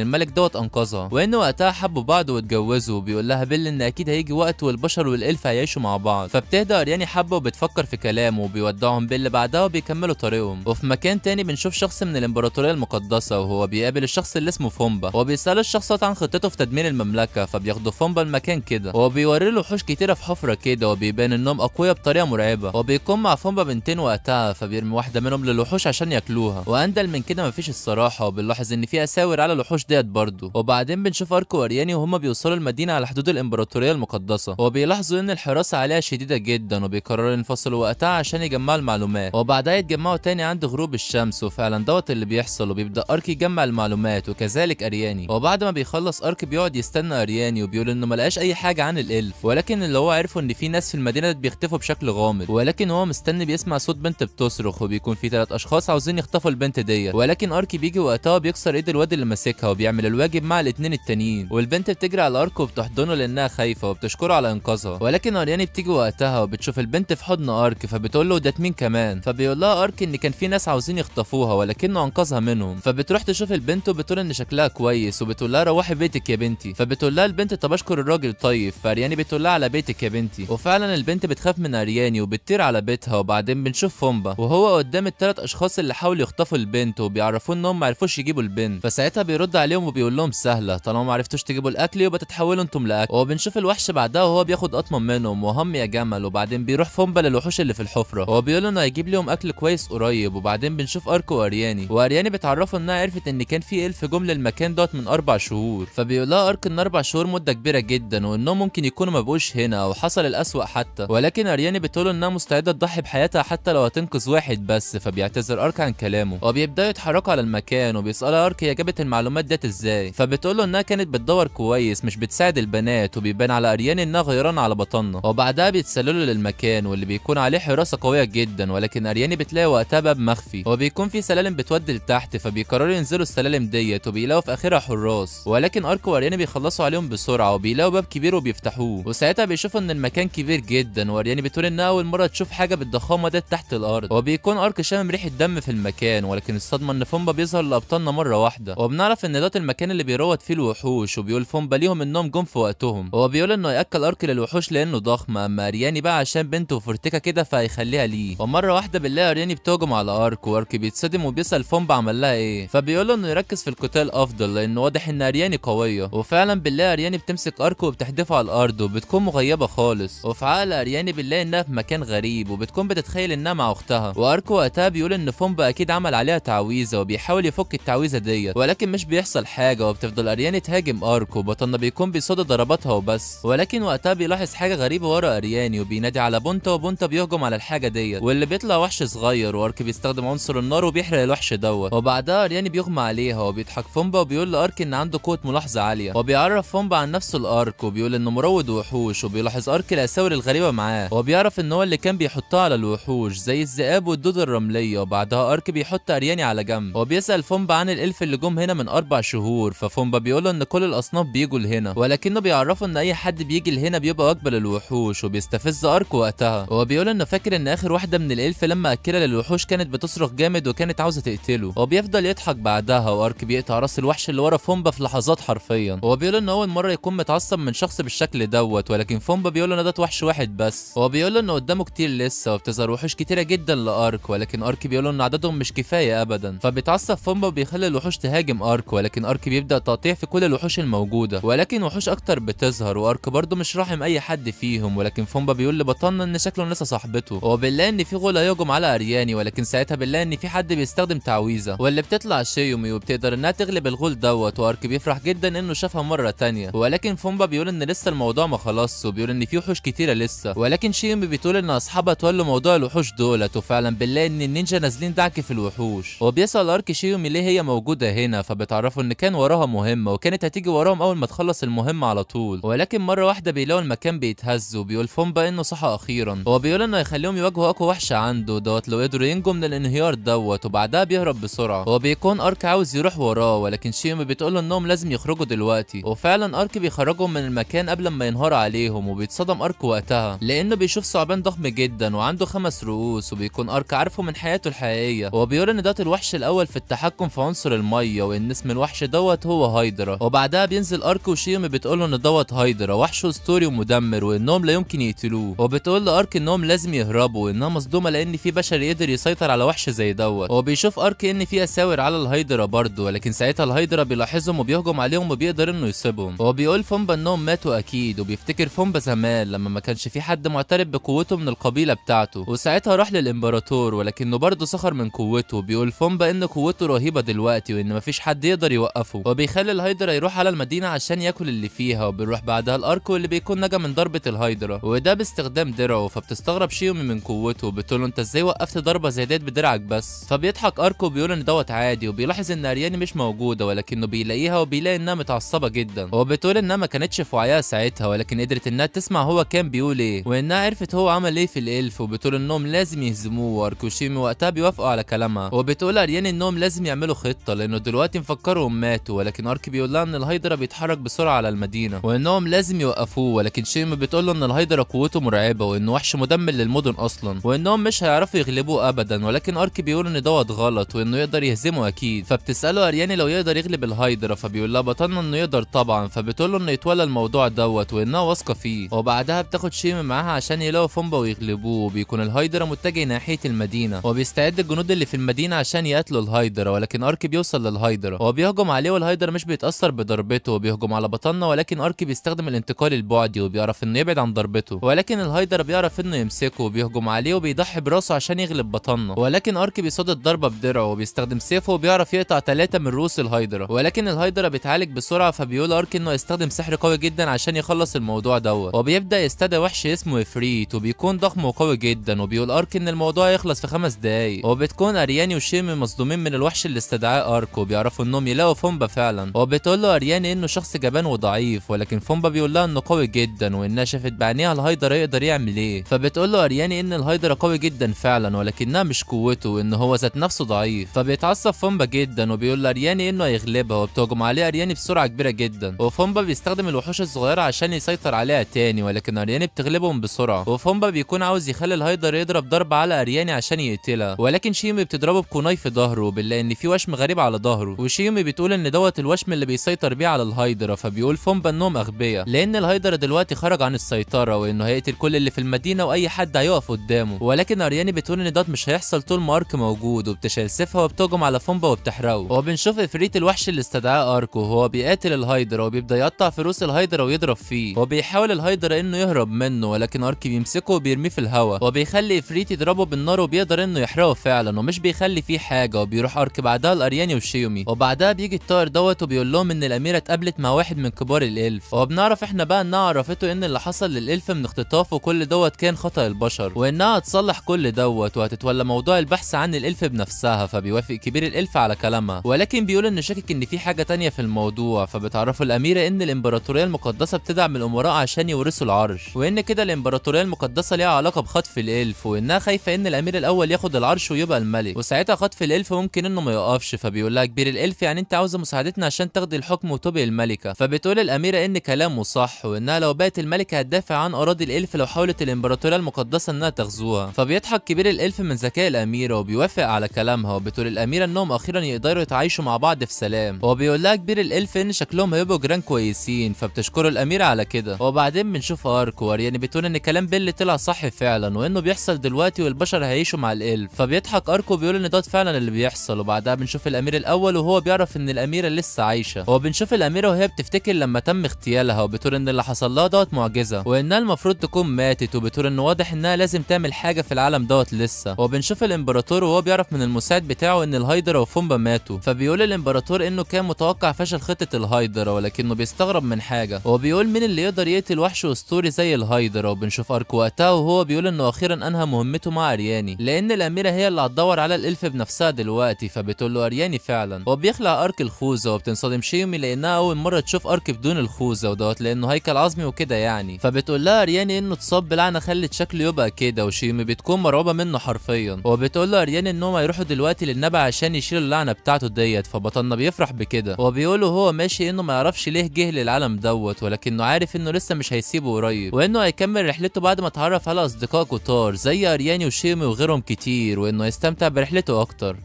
الملك دوت انقذها، وانه وقتها حبوا بعض واتجوزوا. وبيقول لها بيل ان اكيد هيجي وقت والبشر وال elf هيعيشوا مع بعض، فبتهدى ارياني حبه وبتفكر في كلامه، وبيودعهم بيل بعدها وبيكملوا طريقهم. وفي مكان تاني بنشوف شخص من الامبراطورية المقدسة، وهو بيقابل الشخص اللي اسمه فومبا، وبيساله الشخص عن خطته في تدمير المملكة، فبياخدوا فومبا المكان كده، وبيوري له وحوش كتيرة في حفره كده، وبيبان انهم اقوياء بطريقة مرعبة. وبيكون مع فومبا بنتين وقتها، فبيرمي واحدة منهم للوحوش عشان ياكلوها، واندل من كده مفيش الصراحة. وبنلاحظ ان في اساور على الوحوش ديت برضه. وبعدين بنشوف ارك وارياني وهما بيوصلوا المدينة على حدود الامبراطورية المقدسة، وبيلاحظوا ان الحراسة عليها شديدة جدا، وبيقرروا ينفصلوا وقتها عشان يجمعوا المعلومات، وبعدها يتجمعوا تاني عند غروب الشمس. وفعلا دوت اللي بيحصل، وبيبدا ارك يجمع المعلومات وكذلك ارياني. وبعد ما بيخلص ارك بيقعد يستنى ارياني، وبيقول انه ملقاش اي حاجة عن ال elf، ولكن اللي هو عرفه ان في ناس في المدينة بيختفوا بشكل غامض، ولكن هو مستني بيسمع صوت بنت بتصرخ، وبيكون في 3 اشخاص عاوزين يخطفوا البنت ديت، ولكن ارك بيجي وقتها بيكسر ايد الواد اللي ماسكها وبيعمل الواجب مع الاثنين التانيين. والبنت بتجري على ارك وبتحضنه لانها خايفة وبتشكره على انقاذها، ولكن ارياني بتيجي وقتها وبتشوف البنت في حضن ارك، فبتقول له ده مين كمان، فبيقول لها ارك ان كان في ناس عاوزين يخطفوها ولكنه انقذها منهم. فبتروح تشوف البنت وبتقول ان شكلها كويس، وبتقول لها روحي بيتك يا بنتي، فبتقول لها البنت طب اشكر الراجل طيب، فارياني بتقول لها على بيتك يا بنتي. وفعلا البنت بتخاف من ارياني وبتطير على بيتها. وبعدين بنشوف فومبا وهو قدام الثلاث اشخاص اللي حاولوا يخطفوا البنت، وبيعرفوا انهم ما عرفوش يجيبوا البنت، فساعتها بيرد عليهم وبيقول لهم سهلة، طالما ما عرفتوش تجيبوا الاكل يبقى تتحولوا انتم لاكل. وبنشوف الوحش بعدها وهو بياخد قطمه منهم وهم يا جمل. وبعدين بيروح فومبا للوحوش اللي في الحفرة، وهو بيقول انه هيجيب لهم اكل كويس قريب. وبعدين بنشوف ارك وارياني، وارياني بتعرفه انها عرفت ان كان في elf جم للمكان دوت من 4 شهور، فبيقول لها ارك ان 4 شهور مده كبيرة جدا، وانهم ممكن يكونوا ما بقوش هنا او حصل الاسوأ حتى، ولكن ارياني بتقول انها مستعدة تضحي بحياتها حتى لو هتنقذ واحد بس، فبيعتذر ارك عن كلامه. وبيبداوا يتحركوا على المكان، وبيسالها ارك هي جابت المعلومات ديت ازاي، فبتقول له انها كانت بتدور كويس مش بتساعد البنات، وبيبان على ارياني انها غيرانه على بطنها. وبعدها بيتسللوا للمكان واللي بيكون عليه حراسة قوية جدا، ولكن ارياني بتلاقي وقتها باب مخفي، وبيكون في سلالم بتودي لتحت، فبيقرروا ينزلوا السلالم ديت، وبيلاقوا في اخرها حراس، ولكن ارك وارياني بيخلصوا عليهم بسرعة، وبيلاقوا باب كبير وبيفتحوه، وساعتها بيشوفوا ان المكان كبير جدا، وارياني بتقول انها اول مرة تشوف حاجة بالضخامه ديت تحت الارض. وبيكون ارك شامم ريحه دم في المكان، ولكن الصدمة ان فومبا بيظهر لابطالنا مرة واحدة، وبنعرف ان ده المكان اللي بيروض فيه الوحوش، وبيقول فومبا ليهم انهم جم في وقتهم، هو بيقول انه ياكل ارك للوحوش لانه ضخم، اما ارياني بقى عشان بنته وفرتكه كده فهيخليها ليه. ومرة واحدة بنلاقي ارياني بتهجم على ارك، وارك بيتصدم وبيسال فومبا عمل لها ايه، فبيقول له انه يركز في القتال افضل لانه واضح ان ارياني قوية. وفعلا بنلاقي ارياني بتمسك ارك وبتحدفه على الارض، وبتكون مغيبه خالص. وفي عقل ارياني بنلاقي انها في مكان غريب، وبتكون بتتخيل انها مع اختها. وارك وقتها بيقول ان فومبا اكيد عمل عليها تعويذه، وبيحاول يفك التعويذه ديت، ولكن مش بيحصل حاجة، وبتفضل ارياني تهاجم ارك، وبطلنا بيكون بيصد ضرباتها وبس. ولكن وقتها بيلاحظ حاجة غريبة ورا ارياني، وبينادي على بونتا، وبونتا بيهجم على الحاجة ديت، واللي بيطلع وحش صغير، وارك بيستخدم عنصر النار وبيحرق الوحش دوت. وبعدها ارياني بيغمى عليها، وبيضحك فومبا وبيقول لارك ان عنده قوة ملاحظة عالية، وبيعرف فومبا عن نفسه لارك، وبيقول انه مروض وحوش، وبيلاحظ ارك الاساور الغريبة معاه، وبيعرف ان هو اللي كان بيحطها على الوحوش زي الذئاب والدود الرملية. وبعدها ارك بيحط ارياني على جنب، وبيسال فومبا عن ال elf اللي جم هنا من 4 شهور، ففومبا بيقول ان كل الاصناف بيجوا لهنا، ولكنه بيعرفه ان اي حد بيجي لهنا بيبقى وجبة للوحوش، وبيستفز ارك وقتها، وبيقول انه فاكر ان اخر واحدة من ال elf لما اكلها للوحوش كانت بتصرخ جامد وكانت عاوزه تقتله، وبيفضل يضحك بعدها. وارك بيقطع راس الوحش اللي ورا فومبا في لحظات حرفيا، وبيقول ان اول مرة يكون متعصب من شخص بالشكل دوت، ولكن فومبا بيقول ان ده وحش واحد بس، وبيقول انه قدامه كتير لسه، وبتظهر وحوش كتيرة جدا لارك، ولكن ارك بيقول ان عددهم مش كفاية ابدا، فبيتعصب فومبا وبيخلي الوحوش تهاجم ارك، ولكن ارك بيبدا تقطيع في كل الوحوش الموجودة، ولكن وحوش اكتر بتظهر، وارك برضه مش راحم اي حد فيهم. ولكن فومبا بيقول لبطلنا ان شكله نسى صاحبته، وبنلاقي ان في غول هيهجم على ارياني، ولكن ساعتها بنلاقي ان في حد بيستخدم تعويذه، واللي بتطلع شيومي وبتقدر انها تغلب الغول دوت، وارك بيفرح جدا انه شافها مرة تانية. ولكن فومبا بيقول ان لسه الموضوع ما خلصش، وبيقول ان في وحوش كتيرة لسه، ولكن شيومي بتقول ان اصحابها تولوا موضوع الوحوش دولت، وفعلا بنلاقي ان النينجا نازلين دعك في الوحوش. وبيسأل ارك شيومي ليه هي موجودة هنا، فبتعرفوا ان كان وراها مهمة وكانت هتيجي وراهم اول ما تخلص المهمة على طول. ولكن مرة واحدة بيلاقوا المكان بيتهز، وبيقول فومبا انه صحى اخيرا، وبيقول انه هيخليهم يواجهوا اقوى وحش عنده دوت لو قدروا ينجوا من الانهيار دوت، وبعدها بيهرب بسرعة. وبيكون ارك عاوز يروح وراه، ولكن شيومي بتقول له انهم لازم يخرجوا دلوقتي، وفعلا ارك بيخرجهم من المكان قبل ما ينهار عليهم. وبيتصدم ارك وقتها لانه بيشوف ثعبان ضخم جدا وعنده 5 رؤوس، وبيكون ارك عارفه من حياته الحقيقية، وبيقول ان دوت الوحش الاول في التحكم في عنصر المية، وان اسم الوحش دوت هو هايدرا. وبعدها بينزل ارك وشيومي بتقول له ان دوت هايدرا وحش اسطوري ومدمر وانهم لا يمكن يقتلوه، وبتقول لارك انهم لازم يهربوا وانها مصدومة لان في بشر يقدر يسيطر على وحش زي دوت. وبيشوف ارك ان في اساور على الهايدرا برضه، ولكن ساعتها الهايدرا بيلاحظهم وبيهجم عليهم وبيقدر انه يصيبهم. وبيقول فومبا انهم ماتوا اكيد، وبيفتكر فومبا زمان لما ما كانش في حد معترف بقوته من القبيلة بتاعته، وساعتها راح للامبراطور ولكنه برضه سخر من قوته. بيقول فومبا ان قوته رهيبة دلوقتي وان مفيش حد يقدر يوقفه، وبيخلي الهايدرا يروح على المدينة عشان ياكل اللي فيها. وبيروح بعدها الارك واللي بيكون نجا من ضربه الهايدرا، وده باستخدام درعه. فبتستغرب شيومي من قوته وبتقول له انت ازاي وقفت ضربه زي ديت بدرعك بس؟ فبيضحك ارك وبيقول ان دوت عادي، وبيلاحظ ان ارياني مش موجودة ولكنه بيلاقيها وبيلاقي انها متعصبه جدا، وبتقول انها ما كانتش في وعيها ساعتها ولكن قدرت انها تسمع هو كان بيقول ايه، وانها عرفت هو عمل ايه في ال elf، وبتقول انهم لازم يهزموه. وارك وشيومي وقتها بيوافقوا على كلامها، وبتقول ارياني انهم لازم يعملوا خطه لانه دلوقتي مفكرهم ماتوا، ولكن ارك بيقول لها ان الهايدرا بيتحرك بسرعة على المدينة وانهم لازم يوقفوه، ولكن شيومي بتقول له ان الهايدرا قوته مرعبة وانه وحش مدمر للمدن اصلا وانهم مش هيعرفوا يغلبوه ابدا، ولكن ارك بيقول ان دوت غلط وانه يقدر يهزمه اكيد. فبتساله ارياني لو يقدر يغلب الهايدرا، فبيقول لها بطلنا انه يقدر طبعا، فبتقول له انه يتولى الموضوع دوت وانها واثقة فيه. وبعدها بتاخد شيومي معاها عشان يلاقوا فومبا ويغلبوه، وبيكون الهايدرا متجه ناحية المدينة، وبيستعد الجنود اللي في المدينة عشان يقتلوا الهايدرا، ولكن ارك بيوصل للهايدرا وبيهجم عليه، والهايدرا مش بيتاثر بضربته وبيهجم على بطلنا، ولكن ارك بيستخدم الانتقال البعدي وبيعرف انه يبعد عن ضربته، ولكن الهايدرا بيعرف انه يمسكه وبيهجم عليه وبيضحي براسه عشان يغلب بطلنا، ولكن ارك بيصد الضربة بدرعه وبيستخدم سيفه وبيعرف يقطع 3 من رؤوس الهايدرا، ولكن الهايدرا بيتعالج بسرعة. فبيقول ارك انه يستخدم سحر قوي جدا عشان يخلص الموضوع دوت، وبيبدا يستدعي وحش اسمه افريت وبيكون ضخم وقوي جدا، وبيقول ارك ان الموضوع يخلص في 5 دقايق. وبتكون ارياني وشيمي مصدومين من الوحش اللي استدعاه ارك، وبيعرفوا انهم يلاقوا فومبا فعلا، وبتقول له ارياني انه شخص جبان وضعيف، ولكن فومبا بيقول لها انه قوي جدا وانها شافت بعينيها الهايدرا يقدر يعمل ايه. فبتقول له ارياني ان الهايدرا قوي جدا فعلا ولكنها مش قوته وان هو ذات نفسه ضعيف. فبيتعصب فومبا جدا وبيقول لارياني انه هيغلبها، وبتهجم عليه ارياني بسرعة كبيرة جدا، وفومبا بيستخدم الوحوش الصغيرة عشان يسيطر عليها تاني، ولكن ارياني بتغلبهم بسرعة. وفومبا بيكون عاوز يخلي الهايدر يضرب ضربه على ارياني عشان يقتلها، ولكن شيومي بتضربه بكوناي في ظهره، وبنلاقي ان في وشم غريب على ظهره، وشيومي بتقول ان دوت الوشم اللي بيسيطر بيه على الهايدرا. فبيقول فومبا انهم اغبياء لان الهايدرا دلوقتي خرج عن السيطرة وانه هيقتل كل اللي في المدينة واي حد هيقف قدامه، ولكن ارياني بتقول ان دوت مش هيحصل طول ما ارك موجود، وبتشيل سيفها وبتهجم على فومبا وبتحرقه. وبنشوف افريت الوحش اللي استدعاه ارك وهو بيقاتل الهايدرا، وبيبدا يقطع في روس الهايدرا ويضرب فيه، وبيحاول الهايدرا انه يهرب منه، ولكن ارك بيمسكه وبيرميه في الهواء، وبيخلي افريت يضربه بالنار وبيقدر انه يحرقه فعلا ومش بيخلي فيه حاجة. وبيروح ارك بعدها لارياني وشيومي، وبعدها بيجي الطائر دوت وبيقول لهم ان الاميرة اتقابلت مع واحد من كبار ال elf، وبنعرف احنا بقى انها عرفته ان اللي حصل لل elf من اختطافه كل دوت كان خطأ البشر، وانها هتصلح كل دوت وهتتولى موضوع البحث عن ال elf بنفسها. فبيوافق كبير ال elf على كلامها، ولكن بيقول انه شاكك ان في حاجة تانية في الموضوع. فبتعرفوا الاميرة ان الامبراطورية المقدسة بتدعم الامراء عشان يورثوا العرش، وان كده الامبراطورية المقدسة ليها علاقة بخطف ال elf، وانها خايفة ان الامير الاول ياخد العرش ويبقى الملك، وساعتها خطف ال elf ممكن انه ما يقفش. فبيقول لها كبير ال elf يعني انت عاوزه مساعدتنا عشان تاخدي الحكم وتبقي الملكة؟ فبتقول الاميرة ان كلامه صح، وانها لو بقت الملكة هتدافع عن اراضي ال elf لو حاولت الامبراطورية المقدسة انها تغزوها. فبيضحك كبير ال elf من ذكاء الاميرة وبيوافق على كلامها، وبتقول الاميرة انهم اخيرا يقدروا يتعايشوا مع بعض في سلام. وبيقول لها كبير ال elf ان شكلهم هيبقوا جيران كويسين، فبتشكره الاميرة على كده. وبعدين بنشوف ارك وارياني بتقول ان كلام بيل طلع صح فعلا وانه بيحصل دلوقتي والبشر هيعيشوا مع ال elf. فبيضحك ارك وبيقول ان ده فعلا اللي بيحصل. وبعدها بنشوف الامير الاول وهو بيعرف ان الاميرة لسه عايشه، وبنشوف الاميرة وهي بتفتكر لما تم اغتيالها، وبتقول ان اللي حصل لها دوت معجزه وانها المفروض تكون ماتت، وبتقول ان واضح انها لازم تعمل حاجة في العالم دوت لسه. وبنشوف الامبراطور وهو بيعرف من المساعد بتاعه ان الهايدرا وفومبا ماتوا، فبيقول الامبراطور انه كان متوقع فشل خطه الهايدرا، ولكنه بيستغرب من حاجة، وبيقول مين اللي يقدر يقتل وحش اسطوري زي الهايدرا؟ الاميرة. وبنشوف ارك وقتها وهو بيقول انه اخيرا انهى مهمته مع ارياني، لان الاميرة هي اللي هتدور على ال elf بنفسها دلوقتي. فبتقول له ارياني فعلا، وبيخلع ارك الخوذه، وبتنصدم شيومي لانها اول مرة تشوف ارك بدون الخوذه، ودوت لانه هيكل عظمي وكده يعني. فبتقول لها ارياني انه اتصاب بلعنه خلت شكله يبقى كده، وشيومي بتكون مرعوبه منه حرفيا. وبتقول له ارياني انهم هيروحوا دلوقتي للنبع عشان يشيلوا اللعنة بتاعته ديت، فبطلنا بيفرح بكده، وبيقول وهو ماشي انه ما يعرفش ليه جه للعالم دوت، ولكنه عارف انه لسه مش هيسيبه قريب، وانه هيكمل رحلته بعد ما اتعرف على اصدقاء كتار زي ارياني وشيومي وغيرهم كتير، وانه يستمتع برحلته اكتر.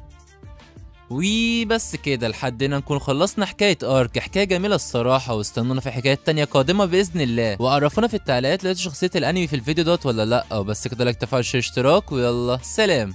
وبس كده لحد هنا نكون خلصنا حكاية ارك، حكاية جميلة الصراحة، واستنونا في حكايات تانية قادمة بإذن الله. وعرفونا في التعليقات لقيتوا شخصية الانمي في الفيديو دوت ولا لأ. وبس كده، like، تفاعل، share، اشتراك، ويلا سلام.